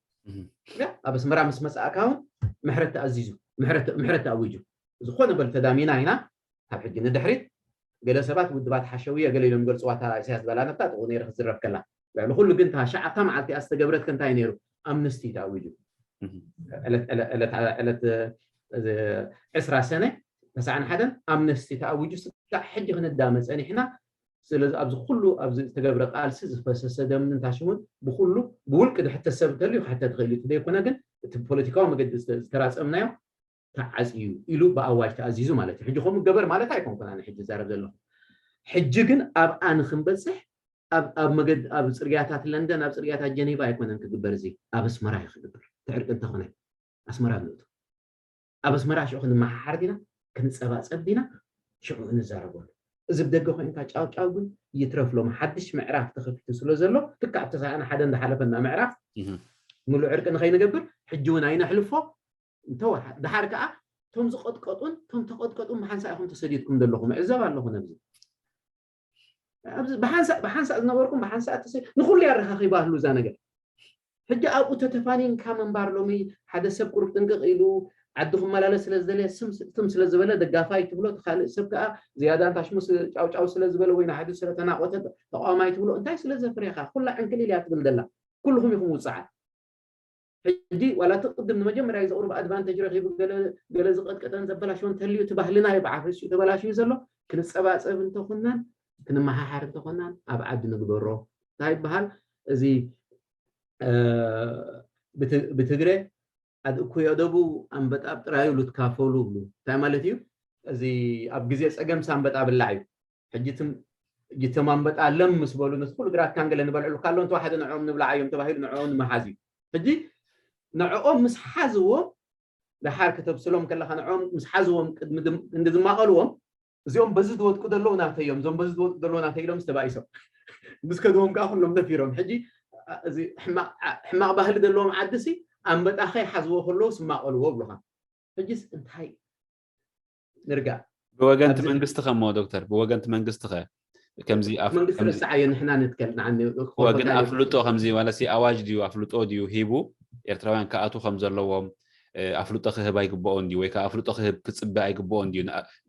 ኣብ ኣስመራ ምስ መፅእካ እውን ምሕረት ተኣዚዙ ምሕረት ተኣዊጁ ዝኾነ በል ተዳሚና ኢና ካብ ሕጂ ንድሕሪት ገለ ሰባት ውድባት ሓሸውየ ገለ ኢሎም ገልፅዋ እታ ኢሳያስ ዝበላ ነብታ ጥቑ ነይረ ክትዝረብ ከላ ልዕሊ ኩሉ ግን እታ ሸዓብታ መዓልቲ እያ ዝተገብረት ከ እንታይ ነይሩ ኣምነስቲ ተኣዊጁ ዕለት ዕስራ ሰነ ተስዓን ሓደን ኣምነስቲ ተኣዊጁ ስጋዕ ሕጂ ክንዳመ ፀኒሕና ስለዚ ኣብዚ ኩሉ ኣብዚ ዝተገብረ ቃልሲ ዝፈሰሰ ደምን ታሽሙን ብኩሉ ብውልቂ ድሕተት ሰብ እንተልዩ ክሕተት ይኽእል እዩ። ዘይኮነ ግን እቲ ፖለቲካዊ መገዲ ዝተራፀምናዮ ተዓፅዩ ኢሉ ብኣዋጅ ተኣዚዙ ማለት እዩ። ሕጂ ከምኡ ገበር ማለት ኣይኮንኩን ኣነ ሕጂ ዛረብ ዘለኹ። ሕጂ ግን ኣብኣ ንክንበፅሕ ኣብ ኣብ መገድ ኣብ ፅርግያታት ለንደን ኣብ ፅርግያታት ጀኔቫ ኣይኮነን ክግበር፣ እዚ ኣብ ኣስመራ እዩ ክግበር። እቲ ዕርቂ እንተኾነ ኣስመራ ንእቱ ኣብ ኣስመራ ሽዑ ክንመሓሓር ዲና ክንፀባፀብ ዲና ሽዑ ንዛረበሉ። እዚ ብደገ ኮይንካ ጫው ጫው ግን ይትረፍ። ሎም ሓድሽ ምዕራፍ ተኸፊቱ ስለ ዘሎ ትካዕ ተሳእና ሓደ እንዳሓለፈና ምዕራፍ ምሉእ ዕርቂ ንኸይንገብር ሕጂ እውን ኣይነሕልፎ። እንተወሓ ድሓር ከዓ እቶም ዝቐጥቀጡን እቶም ተቐጥቀጡን ብሓንሳእ ኢኹም ተሰዲድኩም ዘለኹም እዕዘብ ኣለኹ ነብዚ። ብሓንሳእ ዝነበርኩም ብሓንሳእ ተሰ ንኩሉ ያረኻኺባ ህሉ እዛ ነገር። ሕጂ ኣብኡ ተተፋኒንካ ምንባር ሎሚ ሓደ ሰብ ቁሩብ ጥንቅቕ ኢሉ ዓዲ ክመላለስ ስለ ዝደለየ ስም ስም ስለ ዝበለ ደጋፋይ ትብሎ፣ እቲ ካልእ ሰብ ከዓ ዝያዳ እንታሽሙ ጫውጫው ስለ ዝበለ ወይ ንሓዱ ስለ ተናቆተ ተቃዋማይ ትብሎ። እንታይ ስለ ዘፍሬኻ ኩላ ዕንክሊል እያ ትብል ዘላ። ኩልኹም ኢኹም ውፅዓት። ሕጂ ዋላ እቲ ቅድም ንመጀመርያ ግዜ ቁሩብ ኣድቫንቴጅ ረኺቡ ገለ ዝቐጥቀጠን ዘበላሸወን ተልዩ እቲ ባህልና እዩ ብዓፈሽኡ ተበላሽዩ ዘሎ። ክንፀባፀብ እንተኾናን ክንመሓሓር እንተኾናን ኣብ ዓዲ ንግበሮ እንታይ ይበሃል እዚ ብትግረ ኣድእኩ የደቡ ኣንበጣ ኣብ ጥራዩ ልትካፈሉ ብሉ እንታይ ማለት እዩ? እዚ ኣብ ግዜ ፀገምስ ኣንበጣ ብላዕ እዩ። ሕጂ ጅተም ኣንበጣ ለም ምስ በሉ ነቲ ኩሉ ግራትካን ገለ ንበልዕሉ ካሎ እንተወሓደ ንዕኦም ንብላዓ እዮም ተባሂሉ ንዕኦም ንምሓዝ እዩ። ሕጂ ንዕኦም ምስ ሓዝዎም ደሓር ከተብስሎም ከለካ ንዕኦም ምስ ሓዝዎም ቅድሚ እንዲ ዝማቐልዎም እዚኦም በዚ ዝወድቁ ዘለዉ ናተይ እዮም፣ እዞም በዚ ዝወድቁ ዘለዉ ናተይ ኢሎም ዝተባኢሶም ምስ ከድዎም ከዓ ኩሎም ነፊሮም። ሕጂ እዚ ሕማቕ ባህሊ ዘለዎም ዓዲ ሲ ኣንበጣ ከይሓዝዎ ከለዉ ስማቐልዎ ብሉኻ። ሕጂስ እንታይ ንርጋእ? ብወገንቲ መንግስቲ ከሞ ዶክተር ብወገንቲ መንግስቲ ከ ከምዚ መንግስቲ ረስዓዮ ንሕና ንትከል ንዓኒ ወግን ኣፍልጦ ከምዚ ማለት ኣዋጅ ድዩ ኣፍልጦ ድዩ ሂቡ ኤርትራውያን ክኣቱ ከም ዘለዎም ኣፍልጦ ክህብ ኣይግብኦን ድዩ ወይ ከዓ ኣፍልጦ ክህብ ክፅበ ኣይግብኦን ድዩ?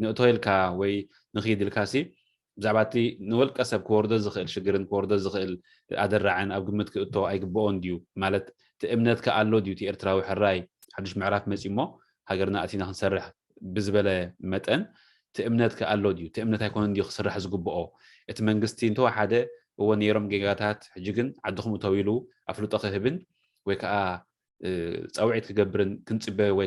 ንእቶ ኢልካ ወይ ንኺድ ኢልካ ሲ ብዛዕባ እቲ ንወልቀ ሰብ ክወርዶ ዝኽእል ሽግርን ክወርዶ ዝኽእል ኣደራዕን ኣብ ግምት ክእቶ ኣይግብኦን ድዩ? ማለት እቲ እምነት ከ ኣሎ ድዩ? እቲ ኤርትራዊ ሕራይ ሓዱሽ ምዕራፍ መፂ እሞ ሃገርና ኣቲና ክንሰርሕ ብዝበለ መጠን እቲ እምነት ከ ኣሎ ድዩ? እቲ እምነት ኣይኮነን ድዩ ክስራሕ ዝግብኦ? እቲ መንግስቲ እንተወሓደ እዎ ነይሮም ጌጋታት ሕጂ ግን ዓድኹም እተው ኢሉ ኣፍልጦ ክህብን ወይ ከዓ ፃውዒት ክገብርን ክንፅበ ወይ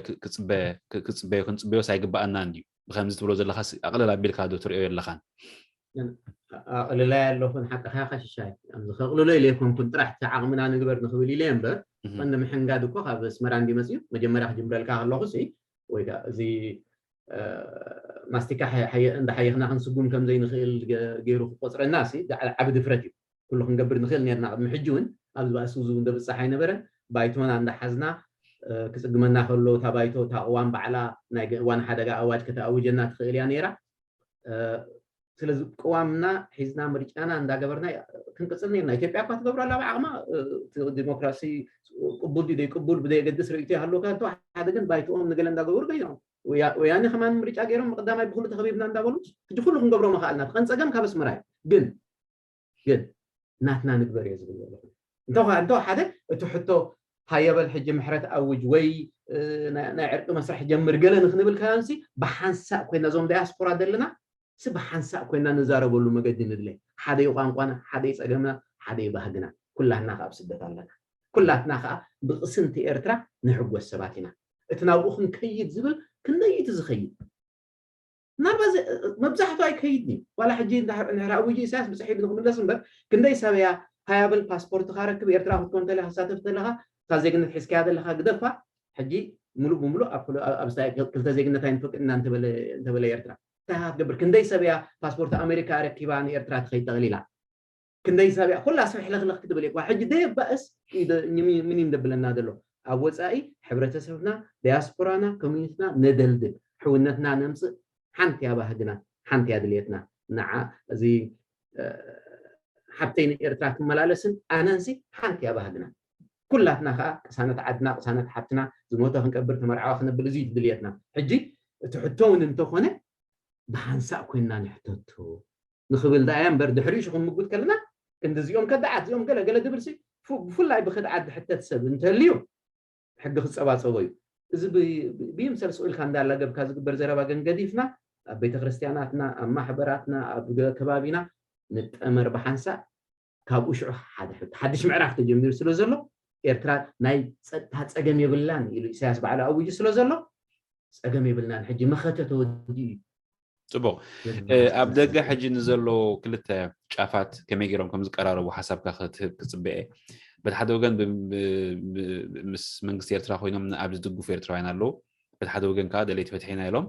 ክፅበዮ ክንፅበዮስ ኣይግበኣናን ድዩ? ብከምዚ ትብሎ ዘለካ ኣቕልል ኣቢልካ ዶ ትሪኦ የለኻን? ኣቕልላይ ኣለኹን ሓቅኻ ከሽሻይ ኣብዚ ከቕልሎ ኢለ ኣይኮንኩን ጥራሕ እቲ ዓቕምና ንግበር ንክብል ኢለ እምበር ቀንዲ ምሕንጋድ እኮ ካብ ኣስመራ እንዲ መፅዩ መጀመርያ ክጅምረልካ ከለኹ ሲ ወይ ከዓ እዚ ማስቲካ እንዳሓየኽና ክንስጉም ከም ዘይንኽእል ገይሩ ክቆፅረና ሲ ዓብ ድፍረት እዩ። ኩሉ ክንገብር ንኽእል ነርና ቅድሚ ሕጂ እውን ኣብዚ ባእሲ ዙ እንደብፃሕ ኣይነበረን። ባይቶና እንዳሓዝና ክፅግመና ከሎ እታ ባይቶ እታ ቅዋም ባዕላ ናይ እዋን ሓደጋ ኣዋጅ ከተኣውጀና ትኽእል እያ ነይራ። ስለዚ ቅዋምና ሒዝና ምርጫና እንዳገበርና ክንቅፅል ነርና። ኢትዮጵያ እኳ ትገብሮ ኣላ ብዓቕማ ዲሞክራሲ ቅቡል ድዩ ዘይቅቡል ብዘየገድስ ርእይቶ ይሃለካ እንተ ሓደ ግን ባይትኦም ንገለ እንዳገበሩ ገይሮም ወያነ ከማን ምርጫ ገይሮም ብቀዳማይ ብኩሉ ተኸቢብና እንዳበሉ ሕጂ ኩሉ ክንገብሮ መኽኣልና ትኸን ፀገም ካብ ኣስመራ እዩ ግን ግን ናትና ንግበር እየ ዝብል ዘለኹ። እንተ እንተ ሓደ እቲ ሕቶ ሃየበል ሕጂ ምሕረት ኣውጅ ወይ ናይ ዕርቂ መስርሕ ጀምር ገለ ንክንብል ከላንሲ ብሓንሳእ ኮይና እዞም ዳያስፖራ ዘለና ሲ ብሓንሳእ ኮይና ንዛረበሉ መገዲ ንድለ። ሓደ እዩ ቋንቋና፣ ሓደ እዩ ፀገምና፣ ሓደ እዩ ባህግና። ኩላትና ካብ ስደት ኣለና። ኩላትና ከዓ ብቕስንቲ ኤርትራ ንሕጎስ ሰባት ኢና። እቲ ናብኡ ክንከይድ ዝብል ክንደይ እቲ ዝኸይድ ምናልባት መብዛሕቱ ኣይከይድን እዩ ዋላ ሕጂ እንድሕር ኣውጁ ኢሳያስ ብፅሕ ኢሉ ንክምለስ እምበር ክንደይ ሰብ እያ ሃያብል ፓስፖርትካ ረክብ ኤርትራ ክትኮን ተለካ ክሳተፍ ተለካ እታ ዜግነት ሒዝካያ ዘለካ ግደፋ ሕጂ ሙሉእ ብሙሉእ ኣብ ክልተ ዜግነት ኣይንፈቅድ ኢና እንተበለ ኤርትራ እንታይ ክትገብር ክንደይ ሰብ እያ ፓስፖርት ኣሜሪካ ረኪባ ንኤርትራ ትኸይድ ጠቕሊላ ክንደይ ሰብ እያ ኩላ ሰብ ሕልኽልኽ ክትብል እኳ ሕጂ ደየባእስ ምን እንደብለና ዘሎ ኣብ ወፃኢ ሕብረተሰብና ዲያስፖራና ኮሚኒቲና ነደልድል ሕውነትና ነምፅእ ሓንቲ እያ ባህግና ሓንቲ እያ ድልየትና ንዓ እዚ ሓብተይ ንኤርትራ ክመላለስን ኣነንሲ ሓንቲ እያ ባህግና ኩላትና ከዓ ቅሳነት ዓድና ቅሳነት ሓብትና ዝሞተ ክንቀብር ተመርዓዋ ክነብል እዚ ድልየትና ሕጂ እቲ ሕቶ እውን እንተኾነ ብሓንሳእ ኮይንና ንሕተቶ ንኽብል ደኣ እያ እምበር ድሕሪኡ ሽኹም ምጉት ከለና ክንዲ እዚኦም ከዳዓት እዚኦም ገለ ገለ ድብል ሲ ብፍላይ ብክድዓት ድሕተት ሰብ እንተልዩ ሕጊ ክፀባፀቦ እዩ። እዚ ብይምሰል ስቕ ኢልካ እንዳላገብካ ዝግበር ዘረባ ግን ገዲፍና ኣብ ቤተክርስትያናትና፣ ኣብ ማሕበራትና፣ ኣብ ከባቢና ንጠመር ብሓንሳእ፣ ካብኡ ሽዑ ሓደ ሕቶ፣ ሓድሽ ምዕራፍ ተጀሚሩ ስለ ዘሎ፣ ኤርትራ ናይ ጸጥታ ጸገም የብላን ኢሉ ኢሳያስ ባዕሉ ኣዊጁ ስለ ዘሎ፣ ጸገም የብልናን፣ ሕጂ መኸተ ተወዲኡ እዩ። ጽቡቕ። ኣብ ደገ ሕጂ ንዘሎ ክልተ ጫፋት ከመይ ገይሮም ከም ዝቀራረቡ ሓሳብካ ክትህብ ክጽበየ። በቲ ሓደ ወገን ምስ መንግስቲ ኤርትራ ኮይኖም ንኣብ ዝድግፉ ኤርትራውያን ኣለዉ። በቲ ሓደ ወገን ከዓ ደለይቲ ፍትሒ ኢና ኢሎም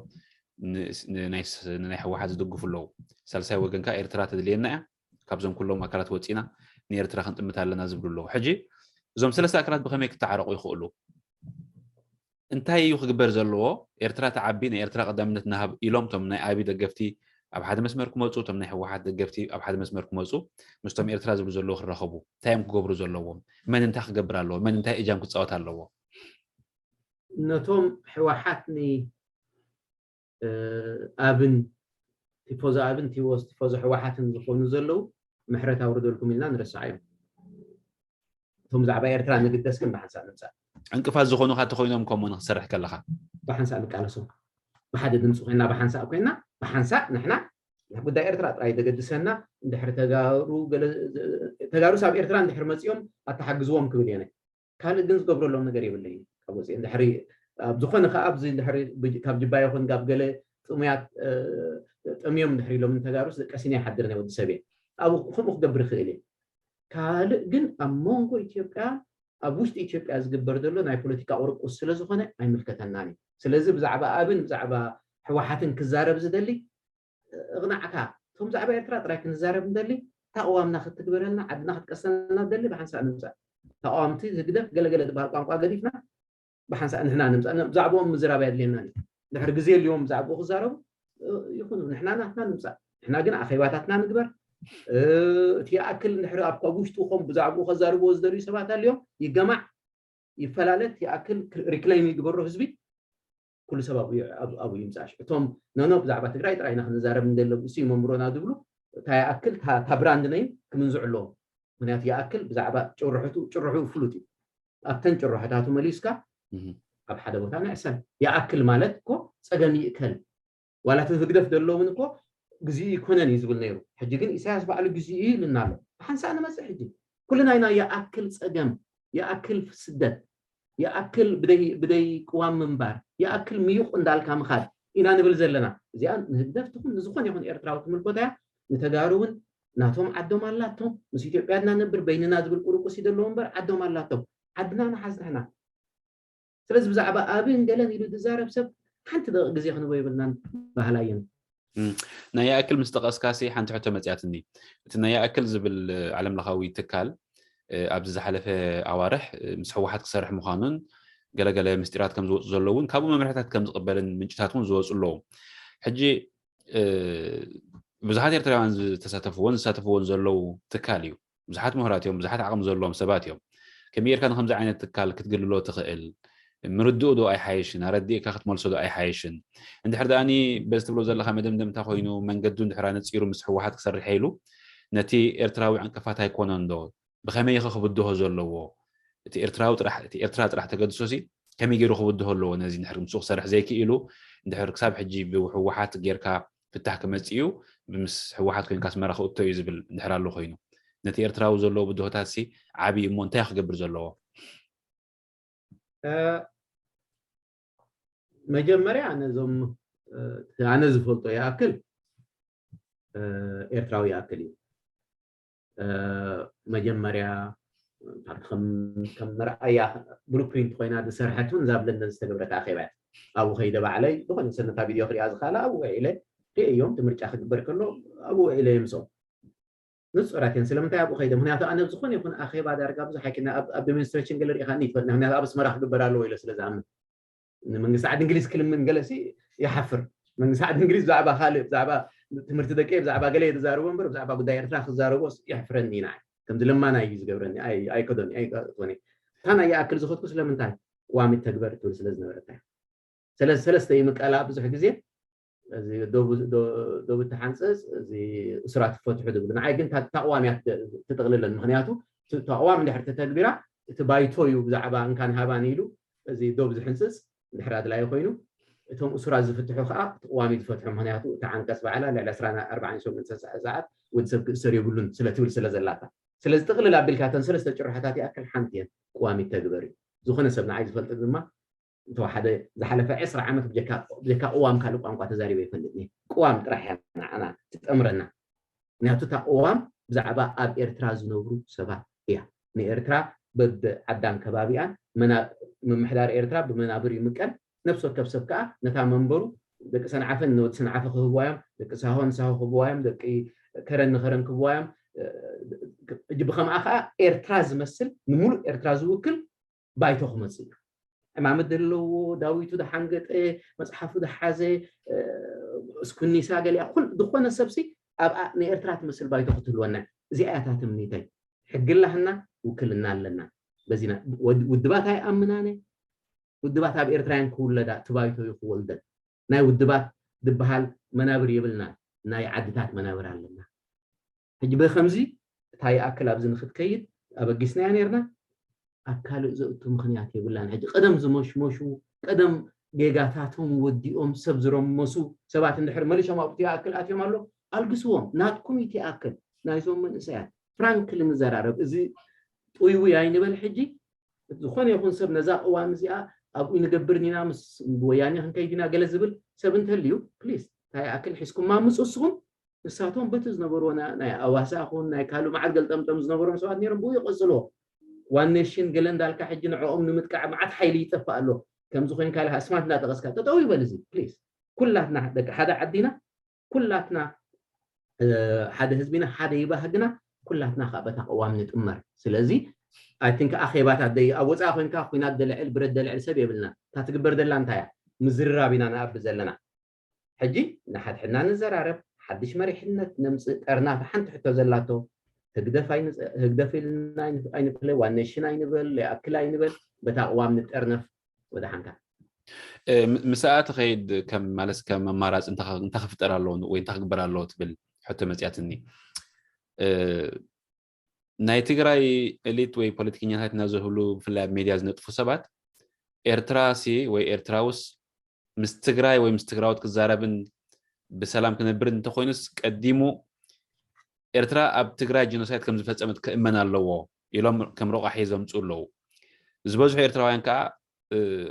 ንናይ ህወሓት ዝድግፉ ኣለዉ። ሳልሳይ ወገን ከዓ ኤርትራ ተድልየና እያ፣ ካብዞም ኩሎም ኣካላት ወፂና ንኤርትራ ክንጥምት ኣለና ዝብሉ ኣለዉ። ሕጂ እዞም ሰለስተ ኣካላት ብኸመይ ክተዓረቑ ይኽእሉ? እንታይ እዩ ክግበር ዘለዎ? ኤርትራ ተዓቢ፣ ናይ ኤርትራ ቀዳምነት ንሃብ ኢሎም እቶም ናይ ኣቢ ደገፍቲ ኣብ ሓደ መስመር ክመፁ፣ እቶም ናይ ህወሓት ደገፍቲ ኣብ ሓደ መስመር ክመፁ፣ ምስቶም ኤርትራ ዝብሉ ዘለዉ ክራኸቡ እንታይ እዮም ክገብሩ ዘለዎም? መን እንታይ ክገብር ኣለዎ? መን እንታይ እጃም ክፃወት ኣለዎ? ነቶም ህወሓት ን ኣብን ቲፎዞ ኣብን ቲፎዞ ህወሓትን ዝኾኑ ዘለዉ ምሕረት ኣውርደልኩም ኢልና ንረስዓ እዮም። እቶም ብዛዕባ ኤርትራ ንግደስ ግን ብሓንሳእ ንምፃእ ዕንቅፋት ዝኾኑካ ተኾይኖም ከምኡ ንክትሰርሕ ከለካ ብሓንሳእ ንቃለሶም፣ ብሓደ ድምፂ ኮይና ብሓንሳእ ኮይና ብሓንሳእ ንሕና ጉዳይ ኤርትራ ጥራይ ዘገድሰና፣ እንድሕር ተጋሩ ገለ ተጋሩስ ኣብ ኤርትራ እንድሕር መፂኦም ኣተሓግዝዎም ክብል እየ። ካልእ ግን ዝገብረሎም ነገር የብለይ። ካብ ወፂ እንድሕሪ ኣብ ዝኾነ ከዓ ኣብዚ እንድሕሪ ካብ ጅባ ይኹን ካብ ገለ ጥሙያት ጠምዮም እንድሕሪ ኢሎም ንተጋሩስ ቀሲነ ይሓድር ናይ ወዲ ሰብ እየ። ኣብኡ ከምኡ ክገብር ይኽእል እየ። ካልእ ግን ኣብ መንጎ ኢትዮጵያ ኣብ ውሽጢ ኢትዮጵያ ዝግበር ዘሎ ናይ ፖለቲካ ቁርቁስ ስለ ዝኾነ ኣይምልከተናን እዩ። ስለዚ ብዛዕባ ኣብን ብዛዕባ ህወሓትን ክዛረብ ዝደሊ እቕናዕካ እቶም ብዛዕባ ኤርትራ ጥራይ ክንዛረብ ንደሊ፣ እታ ቅዋምና ክትግበረልና ዓድና ክትቀሰልና ደሊ ብሓንሳእ ንምፃእ። ተቃዋምቲ ህግደፍ ገለገለ ዝበሃል ቋንቋ ገዲፍና ብሓንሳእ ንሕና ንምፃእ። ብዛዕባኦም ምዝራብ ኣየድልየናን እዩ። ድሕሪ ግዜ ኣልዎም ብዛዕባኡ ክዛረቡ ይኹኑ፣ ንሕና ናትና ንምፃእ። ንሕና ግን ኣኼባታትና ንግበር። እቲ ይኣክል እንድሕሪ ኣብ ውሽጡ ከም ብዛዕባኡ ከዛርብዎ ዝደልዩ ሰባት ኣልዮም ይገማዕ ይፈላለት ይኣክል ሪክሌም ይግበሮ ህዝቢ። ኩሉ ሰብ ኣብኡ ይምፃሽ። እቶም ነኖ ብዛዕባ ትግራይ ጥራይ ኢና ክንዛረብ እንደለብ እሱ ይመምሮና ዝብሉ እንታይ ይኣክል እታ ብራንድ ነይም ክምንዝዑ ኣለዎም። ምክንያቱ ይኣክል ብዛዕባ ጭርሕቱ ጭርሑ ፍሉጥ እዩ። ኣብተን ጭርሖታቱ መሊስካ ኣብ ሓደ ቦታ ንዕሰል። ይኣክል ማለት እኮ ፀገም ይእከል። ዋላ እቲ ህግደፍ ደለውን እኮ ግዜኡ ይኮነን እዩ ዝብል ነይሩ። ሕጂ ግን ኢሳያስ ባዕሉ ግዜኡ እዩ ኢልና ኣሎ። ብሓንሳእ ንመፅእ ሕጂ ኩልና ኢና ይኣክል ፀገም፣ ይኣክል ስደት፣ ይኣክል ብደይ ቅዋም ምንባር፣ ይኣክል ምዩቕ እንዳልካ ምኻድ ኢና ንብል ዘለና። እዚኣ ንህግደፍ ትኹን ንዝኾነ ይኹን ኤርትራዊ ትምልኮታ እያ። ንተጋሩ እውን ናቶም ዓዶም ኣላቶም። ምስ ኢትዮጵያ ድና ነብር በይንና ዝብል ቁርቁስ ይደለዎ እምበር ዓዶም ኣላቶም። ዓድና ንሓዝ ንሕና። ስለዚ ብዛዕባ ኣብን ገለን ኢሉ ዝዛረብ ሰብ ሓንቲ ደቂ ግዜ ክንቦ የብልናን ባህላ እየን። ናይ ይኣክል ምስ ጠቐስካሲ ሓንቲ ሕቶ መፅያትኒ። እቲ ናይ ይኣክል ዝብል ዓለም ለኻዊ ትካል ኣብዚ ዝሓለፈ ኣዋርሕ ምስ ህወሓት ክሰርሕ ምዃኑን ገለገለ ምስጢራት ከም ዝወፁ ዘለውን ካብኡ መምርሕታት ከም ዝቕበልን ምንጭታት እውን ዝወፁ ኣለዉ። ሕጂ ብዙሓት ኤርትራውያን ዝተሳተፍዎን ዝሳተፍዎን ዘለዉ ትካል እዩ። ብዙሓት ምሁራት እዮም፣ ብዙሓት ዓቕሚ ዘለዎም ሰባት እዮም። ከመይ ጌርካ ንከምዚ ዓይነት ትካል ክትግልሎ ትኽእል? ምርድኡ ዶ ኣይሓይሽን? ኣረዲእካ ክትመልሶ ዶ ኣይሓይሽን? እንድሕር ደኣኒ በዚ ትብሎ ዘለካ መደምደምታ ኮይኑ መንገዱ እንድሕር ኣነፂሩ ምስ ህወሓት ክሰርሕ ኢሉ ነቲ ኤርትራዊ ዕንቅፋት ኣይኮነን ዶ? ብኸመይ ኢኸ ክብድሆ ዘለዎ? እቲ ኤርትራዊ ጥራሕ እቲ ኤርትራ ጥራሕ ተገድሶ ሲ ከመይ ገይሩ ክብድሆ ኣለዎ? ነዚ እንድሕር ምስኡ ክሰርሕ ዘይክኢሉ እንድሕር ክሳብ ሕጂ ብህወሓት ጌርካ ፍታሕ ክመፅእ እዩ፣ ምስ ህወሓት ኮይንካ ኣስመራ ክእቶ እዩ ዝብል እንድሕር ኣሎ ኮይኑ ነቲ ኤርትራዊ ዘለዎ ብድሆታት ሲ ዓብዪ እሞ እንታይ ክገብር ዘለዎ? መጀመርያ ነዞም ኣነ ዝፈልጦ ይኣክል ኤርትራዊ ይኣክል እዩ። መጀመርያ ከም መርኣያ ብሉፕሪንት ኮይና ዝሰርሐት እውን እዛ ኣብ ለንደን ዝተገብረት ኣኼባ እያ። ኣብኡ ከይደ ባዕለይ ዝኾነ ሰነታ ቪድዮ ክሪኣ ዝኽኣላ ኣብኡ ውዒለ ሪኤዮም። እቲ ምርጫ ክግበር ከሎ ኣብኡ ውዒለ ምስኦም ንፁራት እየን። ስለምንታይ ኣብኡ ከይደ? ምክንያቱ ኣነ ዝኾነ ይኹን ኣኼባ ዳርጋ ብዙሕ ኣይክነ ኣብ ዴሞንስትሬሽን ገለ ሪኢኻኒ ይትፈል ምክንያቱ ኣብ ኣስመራ ክግበር ኣለዎ ኢለ ስለ ዝኣምን ንመንግስቲ ዓዲ እንግሊዝ ክልምን ገለሲ ይሓፍር። መንግስቲ ዓዲ እንግሊዝ ብዛዕባ ካልእ ብዛዕባ ትምህርቲ ደቂ ብዛዕባ ገለ የተዛረቡ እምበር ብዛዕባ ጉዳይ ኤርትራ ክዛረቦ ይሕፍረኒ ኢና። ከምዚ ለማና እዩ ዝገብረኒ ኣይከዶኒ ኣይኮነ። እታ ናይ ይኣክል ዝኸድኩ ስለምንታይ ቋሚ ተግበር ትብል ስለ ዝነበረታ። ስለዚ ሰለስተ ይምቀላ ብዙሕ ግዜ ዶብ ትሓንፅፅ እዚ እሱራት ትፈትሑ ዝብል ንዓይ ግን ተቅዋም እያ ትጥቕልለን። ምክንያቱ ተቅዋም እንድሕር ተተግቢራ እቲ ባይቶ እዩ ብዛዕባ እንካን ሃባን ኢሉ እዚ ዶብ ዝሕንፅፅ እንድሕር ኣድላዩ ኮይኑ እቶም እሱራት ዝፍትሑ ከዓ እቲ ቅዋም እዩ ዝፈትሖ። ምክንያቱ እታ ዓንቀፅ ባዕላ ልዕሊ ዕስራን ኣርባዓን ሸሞንተን ሰዓት ወዲ ሰብ ክእሰር የብሉን ስለ ትብል ስለ ዘላታ። ስለዚ ጥቕልል ኣቢልካ እተን ሰለስተ ጭርሖታት ይኣክል ሓንቲ እየን። ቅዋም ይተግበር እዩ። ዝኾነ ሰብ ንዓይ ዝፈልጥ ድማ እንተወሓደ ዝሓለፈ ዕስራ ዓመት ብጀካ ቅዋም ካልእ ቋንቋ ተዛሪበ ይፈልጥ። ቅዋም ጥራሕ እያ ንዓና ትጠምረና። ምክንያቱ እታ ቅዋም ብዛዕባ ኣብ ኤርትራ ዝነብሩ ሰባት እያ። ንኤርትራ በብዓዳን ከባቢኣን ምምሕዳር ኤርትራ ብመናብር ይምቀል። ነፍሲ ወከፍ ሰብ ከዓ ነታ መንበሩ ደቂ ሰንዓፈ ንወዲ ሰንዓፈ ክህብዋ እዮም፣ ደቂ ሳሆ ንሳሆ ክህብዋ እዮም፣ ደቂ ከረን ንከረን ክህብዋ እዮም። እጅ ብከምኣ ከዓ ኤርትራ ዝመስል ንምሉእ ኤርትራ ዝውክል ባይቶ ክመፅእ እዩ። ዕማመት ዘለዎ፣ ዳዊቱ ዝሓንገጠ፣ መፅሓፉ ዝሓዘ፣ እስኩኒሳ ገሊኣ ኩል ዝኾነ ሰብሲ ኣብኣ ንኤርትራ ትመስል ባይቶ ክትህልወና። እዚኣ እያ እታ ትምኒተይ። ሕጊ ኣላህና፣ ውክልና ኣለና። በዚና ውድባት ኣይኣምናነ። ውድባት ኣብ ኤርትራያን ክውለዳ እቲ ባይቶ እዩ ክወልደን። ናይ ውድባት ዝበሃል መናብር የብልና፣ ናይ ዓድታት መናብር ኣለና። ሕጂ ብከምዚ እታ ይኣክል ኣብዚ ንክትከይድ ኣበጊስናያ ነርና። ኣብ ካልእ ዘእቱ ምክንያት የብላን። ሕጂ ቀደም ዝመሽመሹ ቀደም ጌጋታቶም ወዲኦም ሰብ ዝረመሱ ሰባት እንድሕር መሊሶም ኣብቲ ይኣክል ኣትዮም ኣሎ ኣልግስዎም። ናትኩም ይትኣክል ናይዞም መንእሰያት ፍራንክሊ ንዘራረብ። እዚ ጥውይውይ ኣይንበል። ሕጂ ዝኾነ ይኹን ሰብ ነዛ ቅዋም እዚኣ ኣብኡ ንገብር ኢና ምስ ወያኔ ክንከይድ ኢና ገለ ዝብል ሰብ እንተልዩ ፕሊስ እንታይ ይኣክል ሒዝኩማ ምፁ እስኹም። ንሳቶም በቲ ዝነበርዎ ናይ ኣዋሳ ኹን ናይ ካልእ መዓት ገልጠምጠም ዝነበሮም ሰባት ነይሮም ብኡ ይቐፅልዎ። ዋን ኔሽን ገለ እንዳልካ ሕጂ ንዕኦም ንምጥቃዕ መዓት ሓይሊ ይጠፍእ ኣሎ። ከምዚ ኮይንካ ኢልካ ስማት እንዳጠቐስካ ጠጠው ይበል። እዚ ፕሊስ ኩላትና ደቂ ሓደ ዓዲና ኩላትና ሓደ ህዝቢና ሓደ ይባህግና ኩላትና ከዓ በታ ቅዋም ንጥመር። ስለዚ ኣይ ቲንክ ኣኼባታት ደይ ኣብ ወፃኢ ኮይንካ ኩናት ደልዕል ብረት ደልዕል ሰብ የብልና። እታ ትግበር ደላ እንታይ እያ? ምዝርራብ ኢና ንኣቢ ዘለና። ሕጂ ንሓድሕድና ንዘራረብ፣ ሓድሽ መሪሕነት ነምፅእ። ጠርናፊ ሓንቲ ሕቶ ዘላቶ ህግደፍ ኣይንፀ- ህግደፍ ኢልና ኣይንፍለ፣ ዋን ኔሽን ኣይንበል፣ ይኣክል ኣይንበል፣ በታ ቅዋም ንጠርነፍ። ወደ ሓንካ ምስኣ ትኸይድ ከም ማለት ከም ኣማራፂ እንታይ ክፍጠር ኣለዎ ወይ እንታይ ክግበር ኣለዎ ትብል ሕቶ መፅያትኒ። ናይ ትግራይ ኤሊት ወይ ፖለቲከኛታት ኢና ዝብሉ ብፍላይ ኣብ ሜድያ ዝነጥፉ ሰባት ኤርትራ ሲ ወይ ኤርትራውስ ምስ ትግራይ ወይ ምስ ትግራዎት ክዛረብን ብሰላም ክነብርን እንተኮይኑስ ቀዲሙ ኤርትራ ኣብ ትግራይ ጀኖሳይድ ከም ዝፈፀመት ክእመን ኣለዎ ኢሎም ከም ረቋሒ ዘምፁ ኣለዉ። ዝበዝሑ ኤርትራውያን ከዓ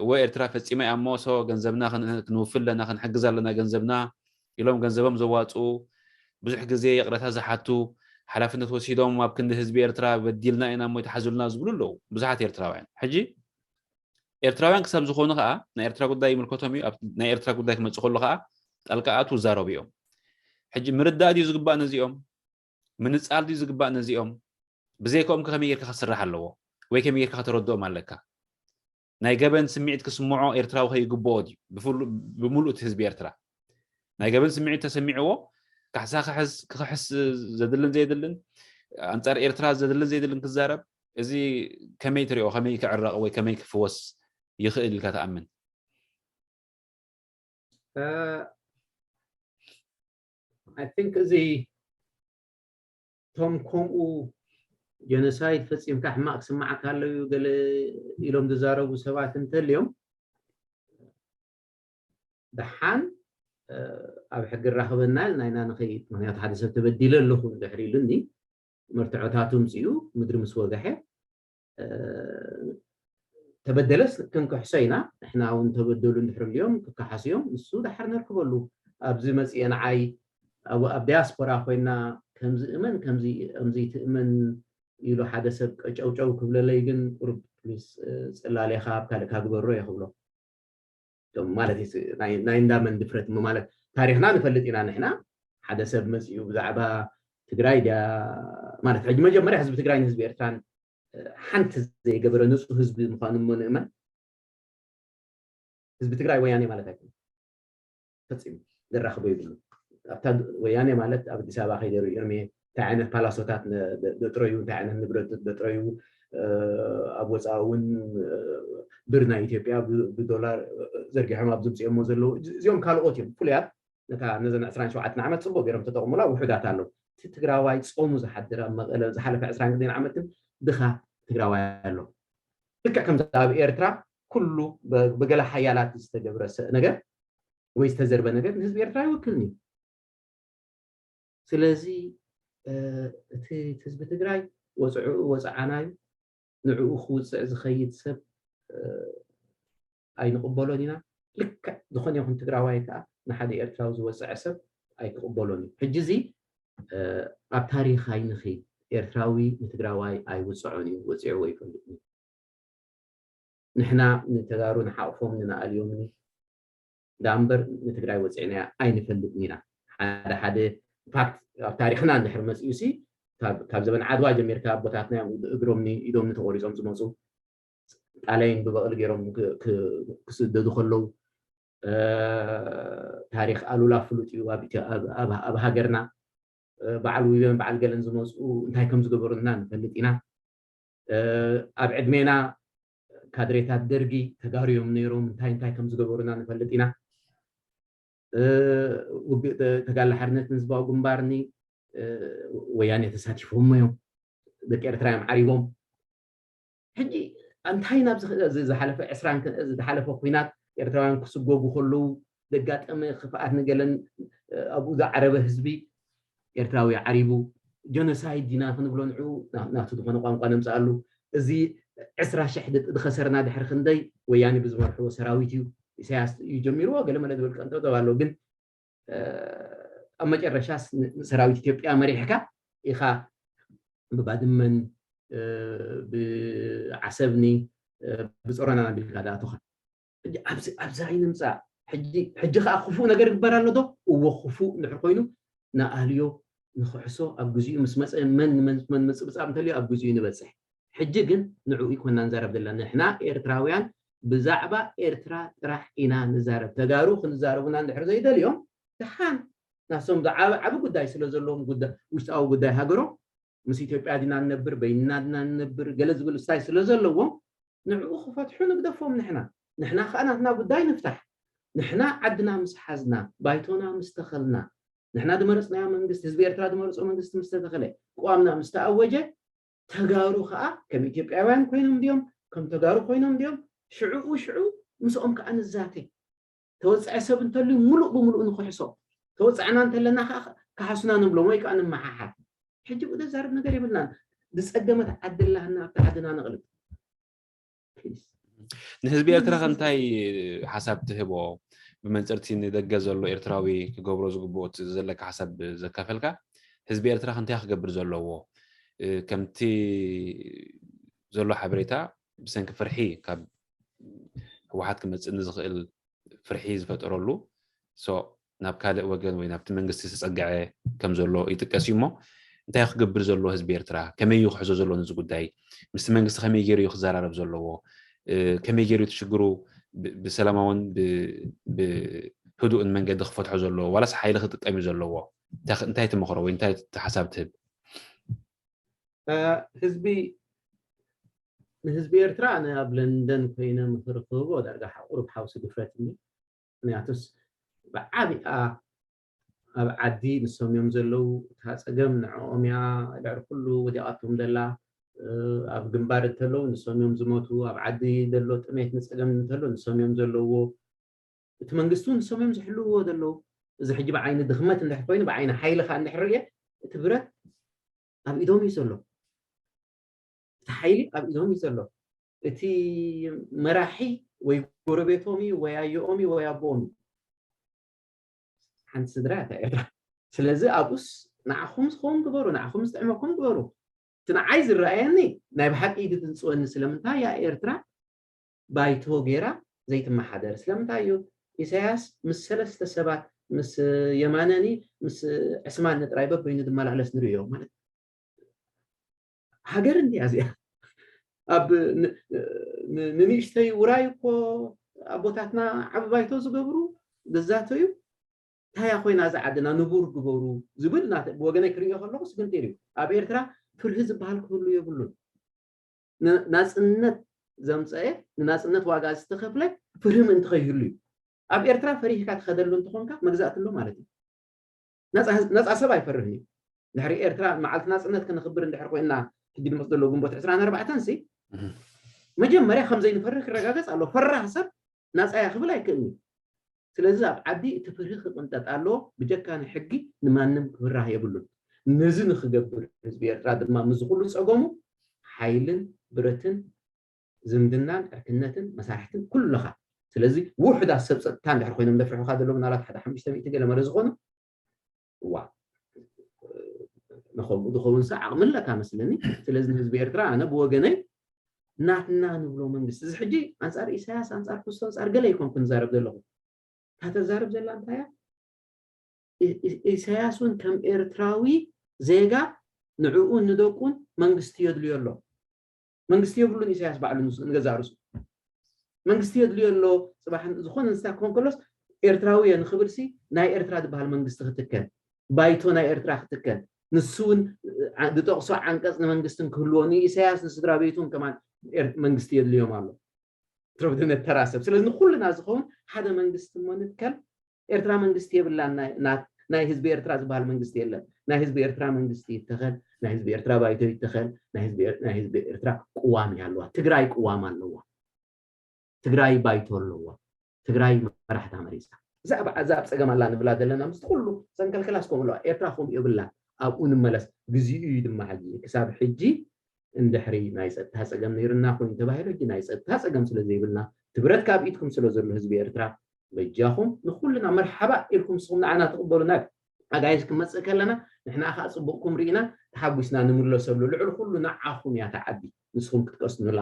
እወ ኤርትራ ፈፂማ እያ እሞ ሶ ገንዘብና ክንውፍ ኣለና ክንሕግዝ ኣለና ገንዘብና ኢሎም ገንዘቦም ዘዋፅኡ ብዙሕ ግዜ ይቕረታ ዝሓቱ ሓላፍነት ወሲዶም ኣብ ክንዲ ህዝቢ ኤርትራ በዲልና ኢና እሞ ይተሓዙልና ዝብሉ ኣለዉ ብዙሓት ኤርትራውያን። ሕጂ ኤርትራውያን ክሳብ ዝኾኑ ከዓ ናይ ኤርትራ ጉዳይ ይምልከቶም እዩ። ናይ ኤርትራ ጉዳይ ክመፅእ ከሎ ከዓ ጣልቃ ኣትዉ ዛረቡ እዮም። ሕጂ ምርዳእ ድዩ ዝግባእ ነዚኦም? ምንፃል ድዩ ዝግባእ ነዚኦም? ብዘይከኦም ከመይ ጌርካ ክስራሕ ኣለዎ ወይ ከመይ ጌርካ ከተረድኦም ኣለካ? ናይ ገበን ስምዒት ክስምዖ ኤርትራዊ ከይግብኦ ድዩ? ብምሉእ እቲ ህዝቢ ኤርትራ ናይ ገበን ስምዒት ተሰሚዕዎ ካሕሳ ክሕስ ክኽሕስ ዘድልን ዘየድልን ኣንጻር ኤርትራ ዘድልን ዘየድልን ክዛረብ እዚ ከመይ ትሪኦ? ከመይ ክዕረቕ ወይ ከመይ ክፍወስ ይኽእል ኢልካ ትኣምን? I think እዚ እቶም ከምኡ ጀኖሳይድ ፈፂምካ ሕማቕ ክስማዓካ ኣለዩ ገለ ኢሎም ዝዛረቡ ሰባት እንተልዮም ደሓን ኣብ ሕጊ ራኽበና ኢልና ኢና ንኸይድ። ምክንያቱ ሓደ ሰብ ተበዲለ ኣለኹ እንድሕር ኢሉኒ መርትዖታቱ ምፅኡ ምድሪ ምስ ወገሐ ተበደለስ ክንክሕሶ ኢና። ንሕና እውን ተበደሉ እንድሕር እንዲኦም ክከሓሱ እዮም። ንሱ ደሓር ነርክበሉ ኣብዚ መፅኤ ንዓይ ኣብ ዲያስፖራ ኮይና ከምዚ እመን ከምዚ ትእመን ኢሉ ሓደ ሰብ ቀጨውጨው ክብለለይ ግን ቁሩብ ፕሊስ ፅላሌኻ ኣብ ካልእካ ግበሮ እየ ክብሎ። ማለት ናይ እንዳመን ድፍረት ማለት ታሪክና ንፈልጥ ኢና ንሕና ሓደ ሰብ መፅኡ ብዛዕባ ትግራይ ድያ ማለት ሕጂ መጀመርያ ህዝቢ ትግራይ ንህዝቢ ኤርትራን ሓንቲ ዘይገበረ ንፁህ ህዝቢ ምኳኑ እሞ ንእመን ህዝቢ ትግራይ ወያኔ ማለት ኣይኮነ ፈፂሙ ዘራኽቦ ይብሉ ኣብታ ወያኔ ማለት ኣብ ኣዲስ ኣበባ ከይደሩ እርሜ እንታይ ዓይነት ፓላሶታት ደጥረዩ እንታይ ዓይነት ንብረት ደጥረዩ ኣብ ወፃኢ እውን ብር ናይ ኢትዮጵያ ብዶላር ዘርጊሖም ኣብ ዝምፅኦሞ ዘለዉ እዚኦም ካልኦት እዮም ፍሉያት ነታ ነዘን ዕስራን ሸውዓተን ዓመት ፅቡቅ ገይሮም ተጠቕሙላ ውሑዳት ኣለዉ እቲ ትግራዋይ ፀሙ ዝሓድር ኣብ መቐለ ዝሓለፈ ዕስራን ክልተን ዓመት ግን ድኻ ትግራዋይ ኣሎ ልክዕ ከምዚ ኣብ ኤርትራ ኩሉ ብገለ ሓያላት ዝተገብረ ነገር ወይ ዝተዘርበ ነገር ንህዝቢ ኤርትራ ኣይውክልን እዩ። ስለዚ እቲ ህዝቢ ትግራይ ወፅዕኡ ወፅዓና እዩ። ንዕኡ ክውፅዕ ዝኸይድ ሰብ ኣይንቕበሎን ኢና። ልክዕ ዝኾነ ይኹን ትግራዋይ ከዓ ንሓደ ኤርትራዊ ዝወፅዐ ሰብ ኣይክቕበሎን እዩ። ሕጂ እዚ ኣብ ታሪኽ ኣይንኺድ። ኤርትራዊ ንትግራዋይ ኣይውፅዖን እዩ፣ ወፂዕዎ ይፈልጥ እዩ። ንሕና ንተጋሩ ንሓቕፎም ንኣልዮምኒ ዳምበር ንትግራይ ወፂዕናያ ኣይንፈልጥን ኢና። ሓደ ሓደ ፋክት ኣብ ታሪኽና እንድሕር መፅኡ ሲ ካብ ዘበን ዓድዋ ጀሚርካ ኣቦታትና እዮም እግሮም ኢዶም ተቆሪፆም ዝመፁ። ጣልያን ብበቕሊ ገይሮም ክስደዱ ከለዉ ታሪኽ ኣሉላ ፍሉጥ እዩ። ኣብ ሃገርና በዓል ውቤን በዓል ገለን ዝመፁ እንታይ ከም ዝገበሩና ንፈልጥ ኢና። ኣብ ዕድሜና ካድሬታት ደርጊ ተጋሩ እዮም ነይሮም፣ እንታይ እንታይ ከም ዝገበሩና ንፈልጥ ኢና። ተጋድሎ ሓርነትን ህዝባዊ ግንባርኒ ወያኔ ተሳቲፎሞ እዮም። ደቂ ኤርትራ እዮም ዓሪቦም። ሕጂ እንታይ ናብ ዝሓለፈ ዕስራን ዝሓለፈ ኩናት ኤርትራውያን ክስጎጉ ከለዉ ዘጋጠመ ክፍኣት ንገለን ኣብኡ ዝዓረበ ህዝቢ ኤርትራዊ ዓሪቡ ጀኖሳይድ ዲና ክንብሎ ንዑ ናቱ ዝኾነ ቋንቋ ነምፅኣሉ። እዚ ዕስራ ሽሕ ዝኸሰርና ድሕሪ ክንደይ ወያኔ ብዝመርሕዎ ሰራዊት እዩ። ኢሳያስ እዩ ጀሚርዎ ገለ መለ ዝብል ቀንጠብጠብ ኣሎ። ግን ኣብ መጨረሻ ሰራዊት ኢትዮጵያ መሪሕካ ኢኻ ብባድመን ብዓሰብኒ ብፀሮና ናቢልካ ዳኣቶኻ። ኣብዚ ኣይንምፃእ። ሕጂ ከዓ ክፉእ ነገር ይግበር ኣሎ ዶ? እዎ ክፉእ እንድሕር ኮይኑ ንኣልዮ ንክሕሶ ኣብ ግዜኡ ምስ መፀ መን መን መን ምፅብፃብ እንተልዮ ኣብ ግዜኡ ንበፅሕ። ሕጂ ግን ንዕኡ ይኮና ንዛረብ ዘለና ንሕና ኤርትራውያን ብዛዕባ ኤርትራ ጥራሕ ኢና ንዛረብ። ተጋሩ ክንዛረቡና እንድሕር ዘይደልዮም ደሓን ናሶም ዓቢ ጉዳይ ስለ ዘለዎም ውሽጣዊ ጉዳይ ሃገሮም ምስ ኢትዮጵያ ዲና ንነብር በይንና ዲና ንነብር ገለ ዝብል ስታይ ስለ ዘለዎም ንዕኡ ክፈትሑ ንግደፎም። ንሕና ንሕና ከዓ ናትና ጉዳይ ንፍታሕ። ንሕና ዓድና ምስ ሓዝና ባይቶና ምስ ተኸልና ንሕና ዝመረፅናዮ መንግስቲ ህዝቢ ኤርትራ ዝመረፆ መንግስቲ ምስ ተተኸለ ቅዋምና ምስ ተኣወጀ ተጋሩ ከዓ ከም ኢትዮጵያውያን ኮይኖም ድዮም ከም ተጋሩ ኮይኖም ድዮም ሽዕኡ ሽዑ ምስኦም ከዓ ንዛተ። ተወፀዐ ሰብ እንተልዩ ሙሉእ ብሙሉእ ንክሕሶ ተወፀዕና እንተለና ከዓ ክሓሱና ንብሎም ወይ ከዓ ንመሓሓር። ሕጂ ብኡ ዘዛርብ ነገር የብልናን። ዝፀገመት ዓዲ ኣላህና ኣብቲ ዓድና ነቕልብ። ንህዝቢ ኤርትራ ከ እንታይ ሓሳብ ትህቦ? ብመንፅርቲ ንደገ ዘሎ ኤርትራዊ ክገብሮ ዝግብኦ ዘለካ ሓሳብ ዘካፈልካ ህዝቢ ኤርትራ ከ እንታይ ክገብር ዘለዎ? ከምቲ ዘሎ ሓበሬታ ብሰንኪ ፍርሒ ካብ ህወሓት ክመፅእ ንዝኽእል ፍርሒ ዝፈጠረሉ ናብ ካልእ ወገን ወይ ናብቲ መንግስቲ ዝተፀግዐ ከም ዘሎ ይጥቀስ እዩ እሞ እንታይ ክገብር ዘለዎ ህዝቢ ኤርትራ ከመይ እዩ ክሕዞ ዘለዎ ነዚ ጉዳይ ምስቲ መንግስቲ ከመይ ገይሩ እዩ ክዘራረብ ዘለዎ ከመይ ገይሩ ትሽግሩ ብሰላማውን ብህዱእን መንገዲ ክፈትሖ ዘለዎ ዋላስ ሓይሊ ክጥቀም እዩ ዘለዎ እንታይ ትመኽሮ ወይ እንታይ ሓሳብ ትህብ ህዝቢ ንህዝቢ ኤርትራ ኣነ ኣብ ለንደን ኮይነ ምኽሪ ክህቦ ዳርጋ ቁሩብ ሓውሲ ድፍረት እኒ ምክንያቱስ ብዓቢኣ ኣብ ዓዲ ንሶም እዮም ዘለዉ እታ ፀገም ንዕኦም እያ ልዕሪ ኩሉ ወዲቓቶም ዘላ ኣብ ግንባር እንተለዉ ንሶም እዮም ዝሞቱ ኣብ ዓዲ ዘሎ ጥሜት ንፀገም እንተሎ ንሶም እዮም ዘለውዎ እቲ መንግስቲ እውን ንሶም እዮም ዝሕልውዎ ዘለዉ እዚ ሕጂ ብዓይኒ ድኽመት እንድሕር ኮይኑ ብዓይኒ ሓይሊ ከዓ እንድሕር ርየ እቲ ብረት ኣብ ኢዶም እዩ ዘሎ እቲ ሓይሊ ኣብ ኢዶም እዩ ዘሎ እቲ መራሒ ወይ ጎረቤቶም እዩ ወይ ኣየኦም እዩ ወይ ኣቦኦም እዩ ሓንቲ ስድራ እያ ኤርትራ ስለዚ ኣብኡስ ንዓኹም ዝኸውን ግበሩ ንዓኹም ዝጥዕመኩም ግበሩ እቲ ንዓይ ዝረኣየኒ ናይ ብሓቂ እዩ ዝድንፅወኒ ስለምንታይ እያ ኤርትራ ባይቶ ገይራ ዘይትመሓደር ስለምንታይ እዩ ኢሳያስ ምስ ሰለስተ ሰባት ምስ የማነኒ ምስ ዕስማን ንጥራይ በበይኑ ዝመላለስ ንርእዮ ማለት ሃገር እንዲያ እዚኣ ኣብ ንንእሽተይ ውራይ እኮ ኣቦታትና ዓቢ ባይቶ ዝገብሩ ዝዛተዩ እንታያ ኮይና እዛ ዓድና ንቡር ግበሩ ዝብል ብወገነይ ክርእዮ ከለኹ ስግንጢር እዩ ኣብ ኤርትራ ፍርሂ ዝበሃል ክህሉ የብሉን ናፅነት ዘምፀአ ንናፅነት ዋጋ ዝተኸፍለ ፍርሂ ምእንቲ ከይህሉ እዩ ኣብ ኤርትራ ፈሪህካ ትኸደሉ እንትኾንካ መግዛእቲ ኣሎ ማለት እዩ ነፃ ሰብ ኣይፈርህን እዩ ድሕሪ ኤርትራ መዓልቲ ናፅነት ከነኽብር እንድሕር ኮይና ሕጂ ድመፅ ዘሎ ግንቦት ዕስራን ኣርባዕተን ሲ መጀመርያ ከምዘይንፈርህ ክረጋገፅ ኣሎ ፈራህ ሰብ ናፃያ ክብል ኣይክእልን እዩ ስለዚ ኣብ ዓዲ እቲ ፍርሂ ክቕንጠጥ ኣለዎ። ብጀካ ንሕጊ ንማንም ክፍራህ የብሉን። ነዚ ንክገብር ህዝቢ ኤርትራ ድማ ምስዚ ኩሉ ጸገሙ ሓይልን ብረትን ዝምድናን ዕርክነትን መሳርሕትን ኩለኻ። ስለዚ ውሑዳት ሰብ ጸጥታ እንድሕር ኮይኖም ደፍርሑኻ ዘለዉ ምናልባት ሓደ ሓሙሽተ ሚእቲ ገለ መረ ዝኾኑ እዋ ንኸምኡ ዝኸውን ሰብ ዓቕሚ ኣለካ መስለኒ። ስለዚ ንህዝቢ ኤርትራ ኣነ ብወገነይ ናትና ንብሎ መንግስቲ እዚ ሕጂ ኣንጻር ኢሳያስ ኣንጻር ክስቶ ኣንጻር ገለ ይኮንኩ ንዛረብ ዘለኹ እታ ተዛርብ ዘላ እንታይ እያ? ኢሳያስ እውን ከም ኤርትራዊ ዜጋ ንዕኡን ንደቁን መንግስቲ የድልዮ ኣሎ። መንግስቲ የብሉን ኢሳያስ ባዕሉ ንገዛ ርሱ መንግስቲ የድልዮ ኣሎ። ፅባሕ ዝኾነ ንስታ ክኾን ከሎስ ኤርትራዊ እየ ንክብልሲ ናይ ኤርትራ ዝበሃል መንግስቲ ክትከል፣ ባይቶ ናይ ኤርትራ ክትከል፣ ንሱ እውን ዝጠቕሶ ዓንቀፅ ንመንግስትን ክህልዎ ንኢሳያስ ንስድራ ቤቱን ከማን መንግስቲ የድልዮም ኣሎ። ትረብድነ ተራ ሰብ ስለዚ ንኩልና ዝኸውን ሓደ መንግስቲ እሞ ንትከል። ኤርትራ መንግስቲ የብላን። ናይ ህዝቢ ኤርትራ ዝበሃል መንግስቲ የለን። ናይ ህዝቢ ኤርትራ መንግስቲ ይተኸል፣ ናይ ህዝቢ ኤርትራ ባይቶ ይተኸል፣ ናይ ህዝቢ ኤርትራ ቅዋም ኣለዋ። ትግራይ ቅዋም ኣለዋ። ትግራይ ባይቶ ኣለዋ። ትግራይ መራሕታ መሪፃ። እዛ ኣብ ፀገም ኣላ ንብላ ዘለና ምስ ኩሉ ሰንከልከላስ ከምኡ ኣለዋ። ኤርትራ ከምኡ የብላን። ኣብኡ ንመለስ። ግዜኡ እዩ ድማ ሕጂ። ክሳብ ሕጂ እንድሕሪ ናይ ፀጥታ ፀገም ነይርና ኮይኑ ተባሂሉ ሕጂ ናይ ፀጥታ ፀገም ስለ ዘይብልና ትብረት ካብ ኢድኩም ስለ ዘሎ ህዝቢ ኤርትራ በጃኹም ንኩልና መርሓባ ኢልኩም ንስኹም ንዓና ትቕበሉና። ኣጋይሽ ክመፅእ ከለና ንሕና ከዓ ፅቡቕኩም ርኢና ተሓጒስና ንምለሰሉ። ልዕሊ ኩሉ ንዓኹም እያ ተዓዲ ንስኹም ክትቀስኑላ።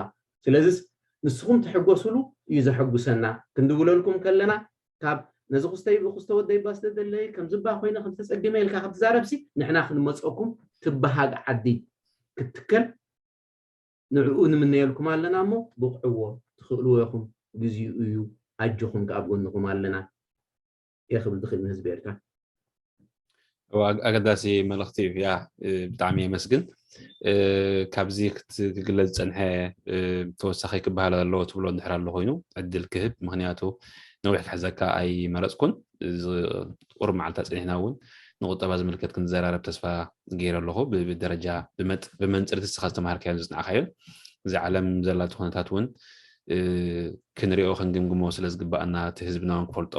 ስለዚስ ንስኹም ትሕጎሱሉ እዩ ዘሐጉሰና ክንድውለልኩም ከለና ካብ ነዚ ክስተይ ብክስተ ወደይ ባ ስለደለይ ከምዚ ባ ኮይነ ከም ተፀጊመ ኢልካ ክትዛረብሲ ንሕና ክንመፀኩም ትበሃግ ዓዲ ክትትከል ንዕኡ ንምነየልኩም ኣለና እሞ ብቕዕዎ ትኽእልዎ ኢኹም። ግዜኡ እዩ። ኣጆኹም ከኣ ኣብ ጎንኹም ኣለና እየ ክብል ዝኽእል ንህዝቢ ኤርትራ። ኣገዳሲ መልእኽቲ እዩ። ያ ብጣዕሚ የመስግን። ካብዚ ክግለጽ ዝጸንሐ ተወሳኺ ክበሃል ኣለዎ ትብሎ እንድሕር ኣሎ ኮይኑ ዕድል ክህብ፣ ምኽንያቱ ነዊሕ ክሕዘካ ኣይመረጽኩን። ቁሩብ መዓልታ ጸኒሕና እውን ንቁጠባ ዝምልከት ክንዘራረብ ተስፋ ገይረ ኣለኹ። ብደረጃ ብመንጽርቲ ንስኻ ዝተምሃርካዮን ዘጽናዕካዮን እዚ ዓለም ዘላቶ ኩነታት እውን ክንሪኦ ክንግምግሞ ስለ ዝግባኣና እቲ ህዝብና እውን ክፈልጦ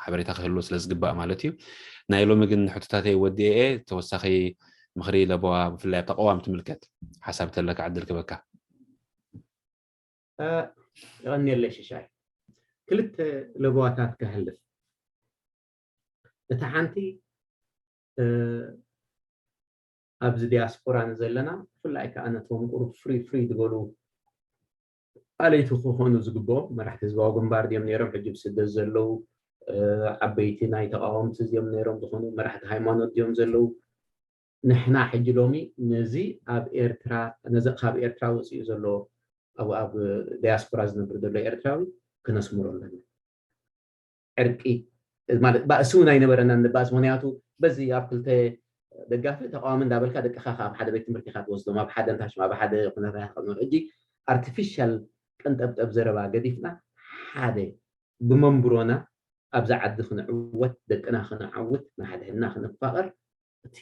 ሓበሬታ ክህልዎ ስለ ዝግባእ ማለት እዩ። ናይ ሎሚ ግን ሕቶታተይ ወዲኤ እየ። ተወሳኺ ምኽሪ ለበዋ ብፍላይ ኣብ ተቃዋሚ ትምልከት ሓሳብ ተለካ ዕድል ክበካ። የቐንየለይ ሽሻይ። ክልተ ለበዋታት ከሕልፍ። እታ ሓንቲ ኣብዚ ዲያስፖራ ንዘለና ብፍላይ ከዓ ነቶም ቁሩብ ፍሪ ፍሪ ዝበሉ ኣለይቲ ክኾኑ ዝግብኦም መራሕቲ ህዝባዊ ግንባር ድዮም ነይሮም ሕጂ ብስደት ዘለዉ ዓበይቲ ናይ ተቃወምቲ እዮም ነይሮም ዝኾኑ መራሕቲ ሃይማኖት ድዮም ዘለዉ ንሕና ሕጂ ሎሚ ነዚ ኣብ ኤርትራ ነዚ ካብ ኤርትራ ወፂኡ ዘሎ ኣብ ኣብ ዲያስፖራ ዝነብር ዘሎ ኤርትራዊ ክነስምሮ ኣለና ዕርቂ ማለት ባእሲ እውን ኣይነበረና ንባእስ ምክንያቱ በዚ ኣብ ክልተ ደጋፊ ተቃዋሚ እንዳበልካ ደቅኻ ካብ ሓደ ቤት ትምህርቲ ኢካ ትወስዶም ኣብ ሓደ እንታሽማ ኣብ ሓደ ኩነታት ሕጂ ኣርቲፊሻል ቀንጠብጠብ ዘረባ ገዲፍና ሓደ ብመንብሮና ኣብዚ ዓዲ ክንዕወት ደቅና ክንዓውት ንሓድሕድና ክንፋቐር እቲ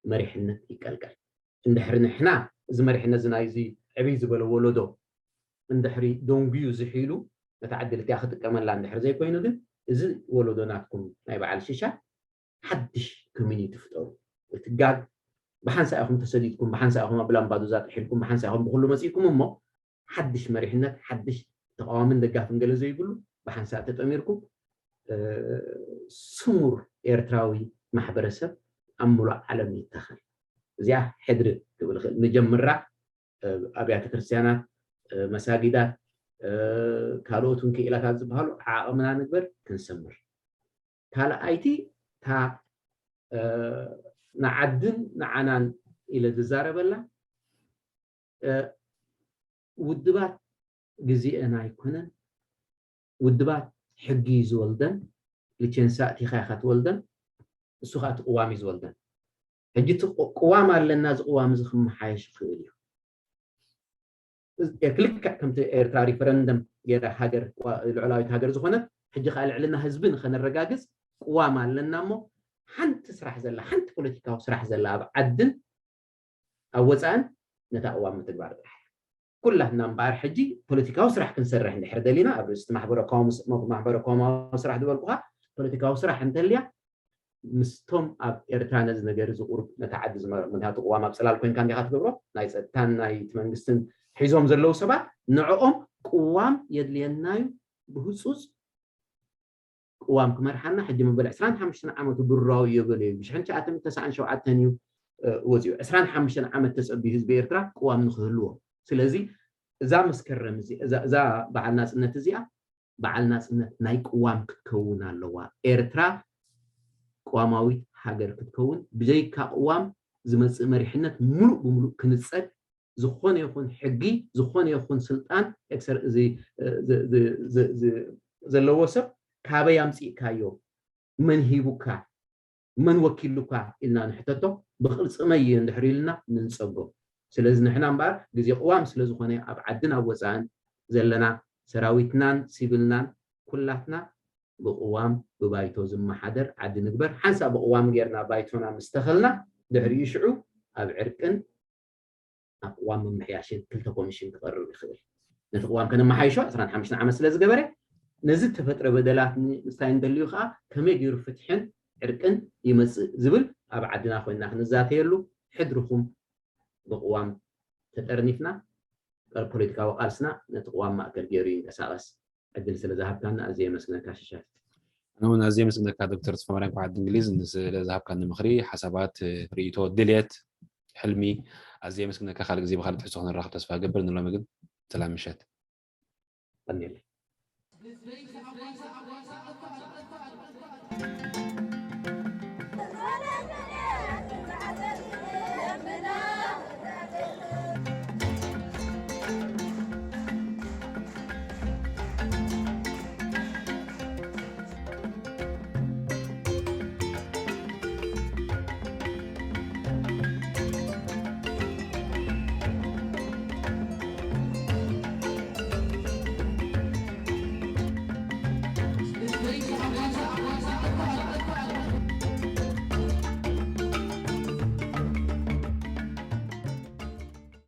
መሪሕነት ይቀልቀል እንድሕሪ ንሕና እዚ መሪሕነት እዚ ናይዚ ዕብይ ዝበለ ወለዶ እንድሕሪ ደንጉዩ ዝሒሉ ነታ ዕድል እቲኣ ክጥቀመላ እንድሕሪ ዘይኮይኑ ግን እዚ ወለዶ ናትኩም ናይ በዓል ሽሻ ሓድሽ ኮሚኒቲ ፍጠሩ እቲ ጋግ ብሓንሳ ኢኹም ተሰዲድኩም ብሓንሳ ኢኹም ኣብ ላምባዱዛ ጥሒልኩም ብሓንሳ ኢኹም ብኩሉ መፂእኩም እሞ ሓድሽ መሪሕነት ሓድሽ ተቃዋምን ደጋፍን ገለ ዘይብሉ ብሓንሳእ ተጠሚርኩም ስሙር ኤርትራዊ ማሕበረሰብ ኣብ ሙሉእ ዓለም ይተኸል እዚኣ ሕድሪ ክብል ይኽእል ንጀምራ ኣብያተ ክርስትያናት መሳጊዳት ካልኦት እውን ክኢላታት ዝበሃሉ ዓቕምና ንግበር ክንሰምር ካልኣይቲ እታ ንዓድን ንዓናን ኢለ ዝዛረበላ ውድባት ግዜአን ኣይኮነን ውድባት ሕጊ እዩ ዝወልደን ልቸንሳ እቲኻ ኢኻ ትወልደን እሱ ከዓ እቲ ቅዋም እዩ ዝወልደን ሕጂ እቲ ቅዋም ኣለና እዚ ቅዋም እዚ ክመሓየሽ ይኽእል እዩ ክልክዕ ከምቲ ኤርትራ ሪፈረንደም ገይራ ሃገር ልዑላዊት ሃገር ዝኾነት ሕጂ ከዓ ልዕልና ህዝቢ ንኸነረጋግፅ ቅዋም ኣለና እሞ ሓንቲ ስራሕ ዘላ ሓንቲ ፖለቲካዊ ስራሕ ዘላ ኣብ ዓድን ኣብ ወፃእን ነታ ቅዋም ምትግባር ጥራሕ እያ ኩላትና እምበኣር ሕጂ ፖለቲካዊ ስራሕ ክንሰርሕ እንድሕር ደሊና ኣብ ርእስቲ ማሕበረ ኮማዊ ስራሕ ዝበልኩኻ ፖለቲካዊ ስራሕ እንተልያ ምስቶም ኣብ ኤርትራ ነዚ ነገር እዚ ቁሩብ ነታ ዓዲ ዝመርሑ ምክንያቱ ቅዋም ኣብ ጽላል ኮይንካ እንዲኻ ትገብሮ ናይ ጸጥታን ናይ መንግስትን ሒዞም ዘለዉ ሰባት ንዕኦም ቅዋም የድልየናዩ ብህጹጽ ቅዋም ክመርሓና ሕጂ መበል ዕስራን ሓሙሽተን ዓመቱ ብራዊ የበለ እዩ ብሽሕን ትሽዓተ ሚእትን ተስዓን ሸውዓተን እዩ ወፂኡ ዕስራን ሓሙሽተን ዓመት ተፀቢዩ ህዝቢ ኤርትራ ቅዋም ንክህልዎ ስለዚ እዛ መስከረም እዛ በዓል ናፅነት እዚኣ በዓል ናፅነት ናይ ቅዋም ክትከውን ኣለዋ ኤርትራ ቅዋማዊት ሃገር ክትከውን ብዘይካ ቅዋም ዝመፅእ መሪሕነት ሙሉእ ብሙሉእ ክንፀግ ዝኾነ ይኹን ሕጊ ዝኾነ ይኹን ስልጣን ዘለዎ ሰብ ካበይ ኣምፂእካዮ መን ሂቡካ መን ወኪሉካ ኢልና ንሕተቶ ብቅርፂ መይ እንድሕር ኢልና ንንፀጎ ስለዚ ንሕና እምበኣር ግዜ ቅዋም ስለዝኾነ ኣብ ዓድን ኣብ ወፃእን ዘለና ሰራዊትናን ሲቪልናን ኩላትና ብቅዋም ብባይቶ ዝመሓደር ዓዲ ንግበር ሓንሳእ ብቅዋም ጌርና ባይቶና ምስተኸልና ድሕሪኡ ሽዑ ኣብ ዕርቅን ኣብ ቅዋም ምምሕያሽን ክልተ ኮሚሽን ክቐርብ ይኽእል ነቲ ቅዋም ከነመሓይሾ ዕስራን ሓሙሽተን ዓመት ስለ ዝገበረ ነዚ ተፈጥረ በደላት ንምስታይ እንደልዩ ከዓ ከመይ ገይሩ ፍትሕን ዕርቅን ይመፅእ ዝብል ኣብ ዓድና ኮይንና ክንዛተየሉ ሕድርኹም ብቅዋም ተጠርኒፍና ፖለቲካዊ ቃልስና ነቲ ቅዋም ማእከል ገይሩ ይንቀሳቀስ ዕድል ስለ ዝሃብካና ኣዝየ የመስግነካ ሽሻይ። ኣነ እውን ኣዝየ የመስግነካ ዶክተር ተስፋማርያም ክብዓት እንግሊዝ ስለ ዝሃብካኒ ምኽሪ፣ ሓሳባት፣ ርእይቶ፣ ድልየት፣ ሕልሚ ኣዝየ የመስግነካ። ካልእ ግዜ ብኻልእ ትሕዝቶ ክንራኸብ ተስፋ እገብር። ንሎሚ ግን ሰላም ምሸት። ቀኒለይ።